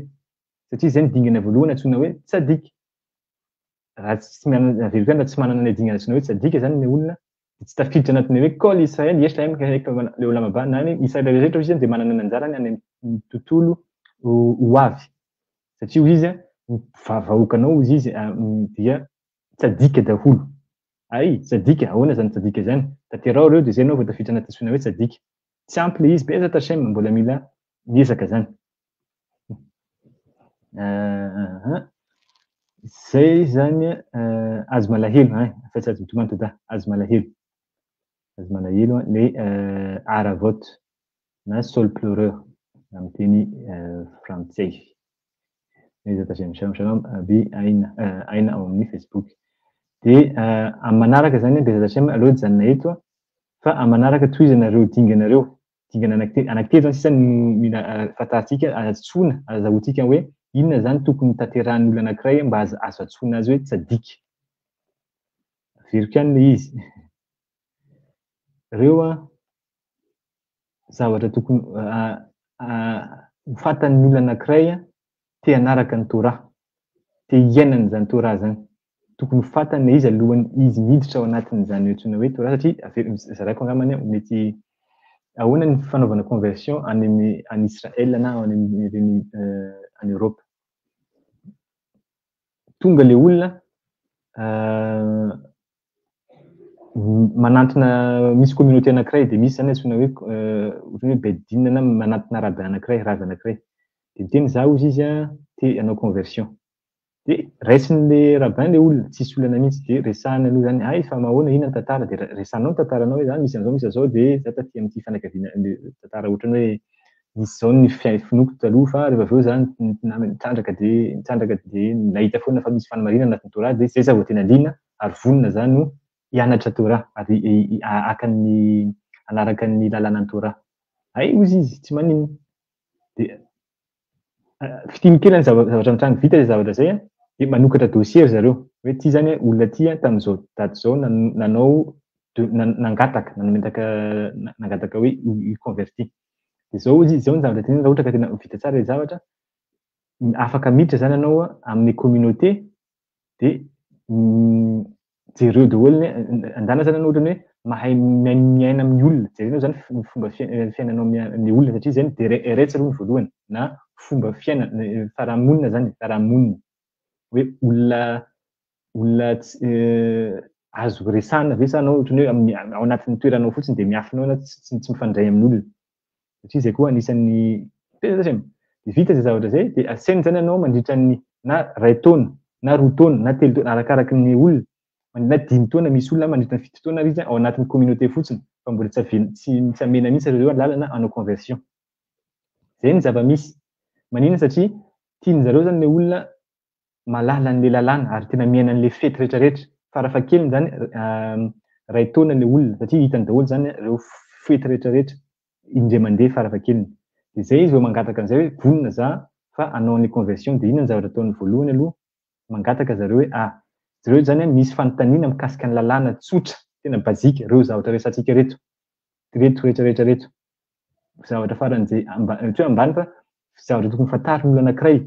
satria izay no dingana voalohany antsoina hoe tsadik. Raha tsy averiko ihany raha tsy manana ilay dingana antsoina hoe tsadik izany ilay olona dia tsy tafiditra anatin'ny hoe kol Israel yesh lahem chelek leolam haba na ny Israel rehetra hoy izy dia manana ny anjarany any amin'ny tontolo ho avy satria hoy izy ny vahoakanao hoy izy dia tsadika daholo. Hay, tsadika, ahoana izany tsadika izany? Tanteraho ireo dia izay ianao vao tafiditra anaty antsoina hoe tsadika. Tsy ampy ilay izy, Be'ezrat Hashem, mbola mila miezaka izany. Izay izany azo malahelo, hein, fa tsy azo mitomany toda, azo malahelo. Azo malahelo ilay aravot na saule pleureur amin'ny teny frantsay. Be'ezrat Hashem, shalom shalom, Abi Aina, Aina ao amin'ny Facebook. Dia amin'ny manaraka izany Be'ezrat Hashem, aleo hijanona eto fa amin'ny manaraka tohizana ireo dingana ireo. Dingana anankitelo izany sisa no mila fantarintsika, antsoina, azahoantsika hoe inona izany tokony tanterahin'ny olona anankiray mba azo antsoina azy hoe tsadik. Averiko ihany ilay izy. Ireo an, zavatra tokony ho fantan'ny olona anankiray te hanaraka ny Torah, te hiaina an'izany Torah izany. Tokony ho fantany ilay izy alohan'ny izy miditra ao anatin'izany antsoina hoe Torah satria averiko zaraiko angambany aho mety ahoana ny fanaovana conversion any amin'ny any Israël na any amin'ireny any Europe. Tonga ilay olona manantona misy communauté anankiray dia misy izany antsoina hoe ohatran'ny hoe bedin na manantona rabbin anankiray, rav anankiray. Dia miteny za hozy izy an, te hanao conversion. Dia raisin'ilay rabbin ilay olona, tsisy olana mihitsy. Dia resahina aloha izany, hay fa mahoana, inona ny tantara? Dia resahinao ny tantaranao hoe za misy an'izao misy an'izao dia za taty amin'ity fianakaviana, tantara ohatran'ny hoe nisy izao ny finoako taloha fa rehefa avy eo za nitrandraka dia nitrandraka dia nahita foana fa misy fanamarinana anatin'ny Torah dia izay za vao tena liana ary vonona za no hianatra Torah ary haka ny hanaraka ny lalànan'ny Torah. Hay hozy izy, tsy maninona. Dia fitiny kely ny zavatra mitranga, vita izay zavatra izay dia manokatra dossier ry zareo hoe ity izany olona ity tamin'izao daty izao nanao nangataka, nametaka nangataka hoe hi-converti. Dia izao hozy izy, izao ny zavatra tenenina raha ohatra ka tena vita tsara ilay zavatra, afaka miditra izany ianao amin'ny communauté dia jereo daholo ny andana zany ianao ohatran'ny hoe mahay miaina amin'ny olona, jerenao zany ny fomba fiainanao amin'ny olona satria zay no derech aloha ny voalohany na fomba fiaina fiarahamonina zany fiarahamonina hoe olona olona tsy azo resahina ve sa anao ohatran'ny hoe amin'ny ao anatin'ny toeranao fotsiny dia miafina ao ianao tsy tsy mifandray amin'olona satria izay koa anisan'ny dia vita izay zavatra izay dia asaina izany ianao mandritra ny na iray taona na roa taona na telo taona arakaraky ny olona na dimy taona misy olona mandritra ny fito taona ary izy ao anatin'ny communauté fotsiny fa mbola tsy avela tsy tsy amena mihitsy zareo lalana hanao conversion izay ny zava-misy maninona satria tian'zareo izany ilay olona mahalala an'ilay lalàna ary tena miaina an'ilay fety rehetra rehetra, farafahakeliny izany iray taona ilay olona satria hitany daholo izany ireo fety rehetra rehetra indray mandeha farafahakeliny. Dia izay izy vao mangataka an'izay hoe vonona za fa hanao an'ilay conversion dia inona ny zavatra ataony voalohany aloha? Mangataka zareo hoe ah jereo izany an misy fanontaniana mikasika ny lalàna tsotra tena basique ireo zavatra resahantsika ireto, ireto rehetra rehetra ireto. Zavatra faran'izay ambany, tsy hoe ambany fa zavatra tokony fantarin'ny olona anankiray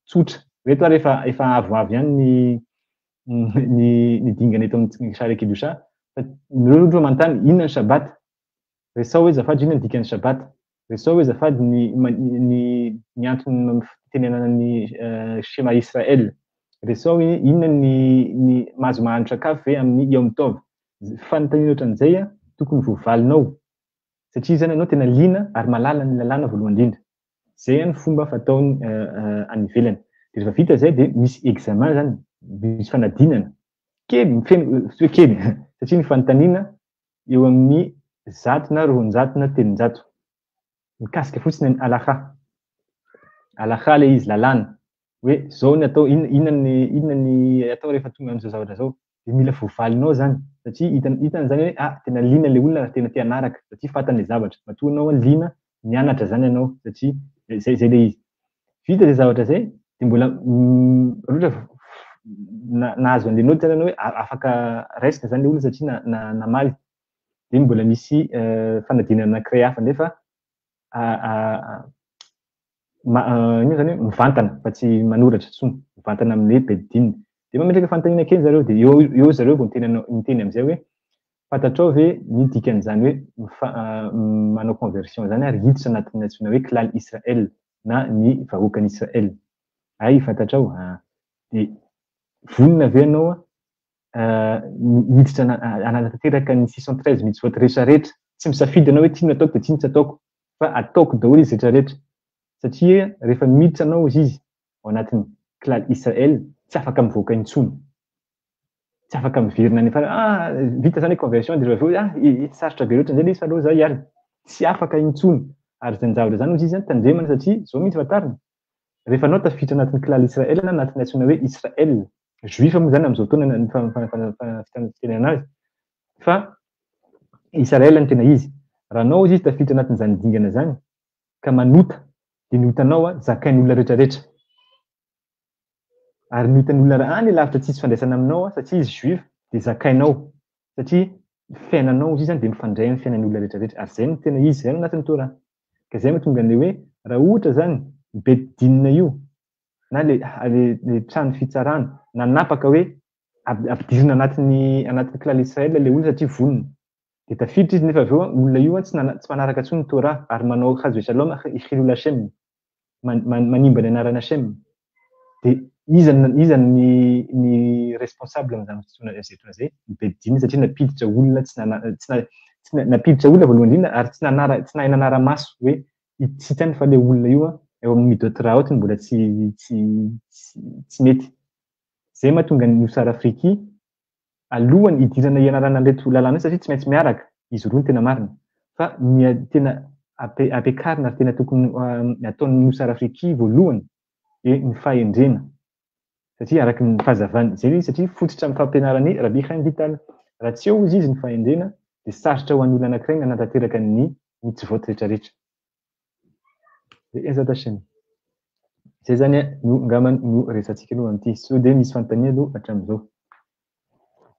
tsotra. Ireto ary efa efa avoavo ihany ny ny ny dingana eto amin'ny Share Kedusha fa ireo ohatra manontany inona ny Shabbat? Resaho hoe azafady inona ny dikan'ny Shabbat? Resaho hoe azafady ny ny ny antony fitenenana ny Shema Israel? Resaho hoe inona ny ny mahazo mahandro sakafo ve amin'ny Yom Tov? Fanontaniana ohatran'izay tokony voavalinao satria izany ianao tena liana ary mahalala ny lalàna voalohany indrindra. Izay ny fomba fataony any ivelany. Dia rehefa vita izay dia misy examen izany, misy fanadinana kely, feno, tsy hoe kely, satria ny fanontaniana eo amin'ny 100 na 200 na 300 mikasika fotsiny ny halakha. Halakha ilay izy, lalàna. Hoe zao ny atao, inona ny inona ny atao rehefa tonga amin'izao zavatra izao. Dia mila voavalinao izany satria hitany hitany izany hoe ah tena liana ilay olona ary tena te hanaraka satria fantany ilay zavatra. Matoa ianao liana mianatra izany ianao satria izay izay ilay izy. Vita izay zavatra izay dia mbola raha ohatra nahazo an'ilay naoty izany ianao hoe afaka raisina izany ilay olona satria namaly. Dia mbola misy fanadinana anankiray hafa nefa inona izany hoe mivantana fa tsy manoratra intsony, mivantana amin'ny hoe beit din. Dia mametraka fanontaniana kely zareo dia eo eo zareo vao miteny anao miteny amin'izay hoe fantatrao ve ny dikan'izany hoe manao conversion izany ary hiditra anatin'ny antsoina hoe Klal Israel na ny vahoakan'i Israel. Hay fantatrao? Ah. Dia vonona ve ianao hiditra hanatanteraka ny 613 mitzvot rehetra rehetra? Tsy misafidy ianao hoe ity no ataoko dia ity no tsy ataoko fa ataoko daholo izy rehetra rehetra satria rehefa miditra anao izy izy ao anatin'ny Klal Israel tsy afaka mivoaka intsony, tsy afaka miverina any fa ah vita zany conversion dia rehefa avy eo ah sarotra be loatra indray ilay izy fa aleo za hiala, tsy afaka intsony ary izany zavatra izany hozy izy an tandremana satria izao mihitsy fantarina rehefa anao tafiditra anatin'ny Klal Israel na anatin'ny antsoina hoe Israel, juif moa zany amin'izao fotoana ny fitenenana azy fa Israel no tena izy, raha anao hozy izy tafiditra anatin'izany dingana izany ka manota dia ny otanao zakain'ny olona rehetra rehetra ary ny otan'ny olona any lavitra tsisy fifandraisana aminao satria izy juif dia zakainao satria ny fiainanao izy izany dia mifandray amin'ny fiainan'ny olona rehetra rehetra ary izay no tena izy, izay no anatin'ny Torah ka izay mahatonga an'ilay hoe raha ohatra izany bet din io na le le trano fitsarana nanapaka hoe ampidirina anatin'ny anatin'ny klal Israel ilay olona satria vonona Dia tafiditra izy nefa avy eo olona io tsy tsy manaraka intsony ny Torah ary manao chas ve shalom chilul Hashem, manimba ny anaran'i Hashem. Dia iza iza ny ny responsable amin'izany fotoana izay fotoana izay? Ny Bet Din satria nampiditra olona tsy nana tsy tsy nampiditra olona voalohany indrindra ary tsy nanara tsy nahay nanara-maso hoe tsy hitany fa ilay olona io eo amin'ny midot raot no mbola tsy tsy tsy mety. Izay mahatonga ny Nosy Afriki alohan'ny hidirana hianarana an'ireto lalàna ireto satria tsy maintsy miaraka izy roa ny tena marina fa ny tena ampiakarina ary tena tokony ataon'ny Nosy Rafiki voalohany dia ny fahendrena satria araka ny fahazavany izay ilay izy satria fototra amin'ny fampianaran'i Rabbi Chaim Vital raha tsy eo hozy izy ny fahendrena dia sarotra ho an'ny olona anankiray ny hanatanteraka ny mitzvot rehetra rehetra. Be'ezrat Hashem. Izay izany no angamba no resatsika aloha amin'ity. Sao dia misy fanontaniana aloha hatramin'izao.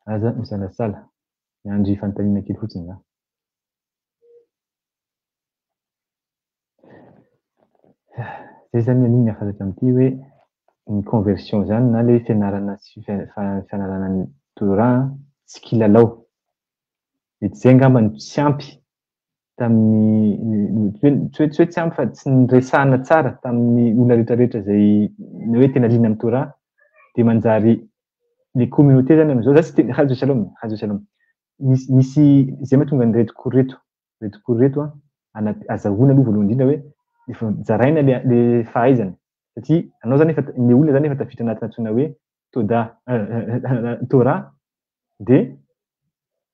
Aza misalasala. Miandry fanontaniana kely fotsiny za. Izay izany aloha ny hafatra amin'ity hoe ny conversion izany na ilay fianarana sy fianarana ny Torah tsy kilalao. Mety izay angamba no tsy ampy tamin'ny tsy hoe tsy hoe tsy ampy fa tsy niresahana tsara tamin'ny olona rehetra rehetra izay ny hoe tena liana amin'ny Torah dia manjary le communauté zany amin'izao za tsy tena chas v'shalom chas v'shalom misy misy izay mahatonga an'ireto cours ireto ireto cours ireto an ana- azahoana aloha voalohany indrindra hoe efa zaraina le le fahaizana satria anao zany efa ny olona zany efa tafiditra anatina antsoina hoe Toda Torah dia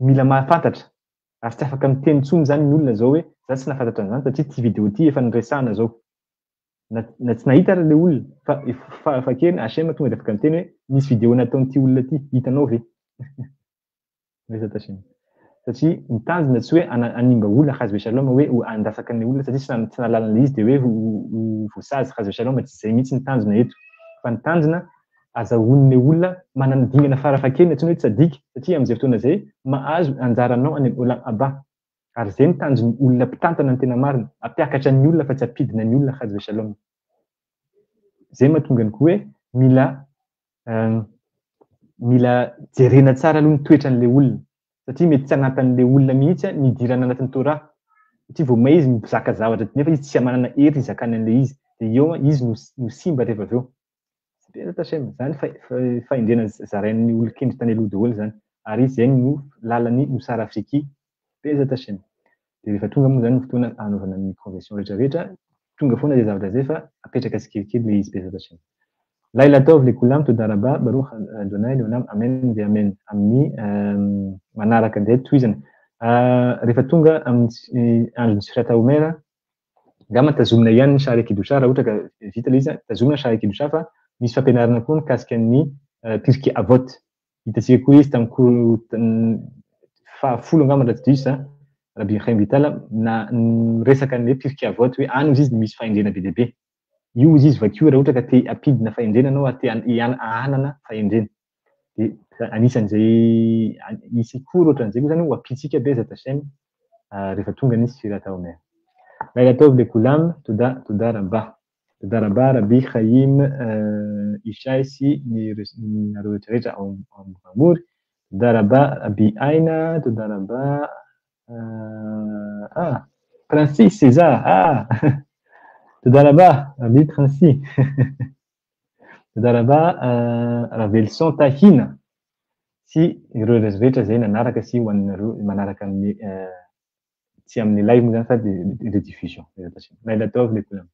mila mahafantatra ary tsy afaka miteny intsony izany ny olona izao hoe za tsy nahafantatra an'izany satria ity vidéo ity efa niresahana izao. Na na tsy nahita ary ilay olona fa fahafahakeliny HM tonga dia afaka miteny hoe nisy vidéo nataon'ity olona ity, hitanao ve? Miresaka HM. Satria ny tanjona tsy hoe hanimba olona chas ve shalom hoe handatsaka ny olona satria tsy tsy nahalala an'ilay izy dia hoe ho voasazy chas ve shalom tsy izay mihitsy ny tanjona eto. Fa ny tanjona azahoan'ny olona manana dingana farafahakeliny antsoina hoe tsadik satria amin'izay fotoana izay mahazo anjaranao any amin'ny olam haba ary izay no tanjon'ny olona mpitantana ny tena marina hampiakatra ny olona fa tsy hampidina ny olona chas ve shalom. Izay mahatonga ny koa hoe mila mila jerena tsara aloha ny toetran'ilay olona satria mety tsy anatin'ilay olona mihitsy ny hidirana anatin'ny Torah satria vao may izy mizaka zavatra nefa izy tsy manana hery hizakany an'ilay izy dia eo izy no no simba rehefa avy eo. Be'ezrat Hashem, izany fahendrena zarain'ny olon-kendry tany aloha daholo izany ary izay no lalan'ny Moussar Afriki. Be'ezrat Hashem. Dia rehefa tonga moa izany ny fotoana hanaovana ny conversion rehetra rehetra, tonga foana izay zavatra izay fa apetraka tsikelikely ilay izy Be'ezrat Hashem. Laila tov lekulam toda rabah baruch Adonai leolam amen ve amen. Amin'ny manaraka indray tohizana. Rehefa tonga amin'ny andron'ny Sfirat HaOmer, angamba tazomina ihany ny Sha'arei Kedusha raha ohatra ka vita ilay izy, tazomina Sha'arei Kedusha fa misy fampianarana koa mikasika ny Pirkei Avot. Hitantsika koa izy tamin'ny cours fahafolo angamba raha tsy diso za, Rabbi Chaim Vital, na miresaka ny hoe Pirkei Avot hoe any hozy izy misy fahendrena be dia be. Io hozy izy vakio raha ohatra ka te hampidina fahendrena anao ary te hanana fahendrena. Dia anisan'izay hisy cours ohatran'izay koa zany ho ampiantsika Bezat Hashem rehefa tonga ny Sfirat HaOmer. Laila Tov le Kulam, Toda Toda Rabah. Toda Rabah, Rabbi Chaim Ishay sy ny nareo rehetra rehetra ao Ambohimamory. Toda Rabah, Rabbi Aina, Toda Rabah, ah, Princy César, ah, Toda Rabah, Rabbi Princy. Toda Rabah, Ravelison Tahina sy ireo rehetra izay nanaraka sy ho anareo manaraka amin'ny tsy amin'ny live moa zany fa rediffusion. Laila Tov le Kulam.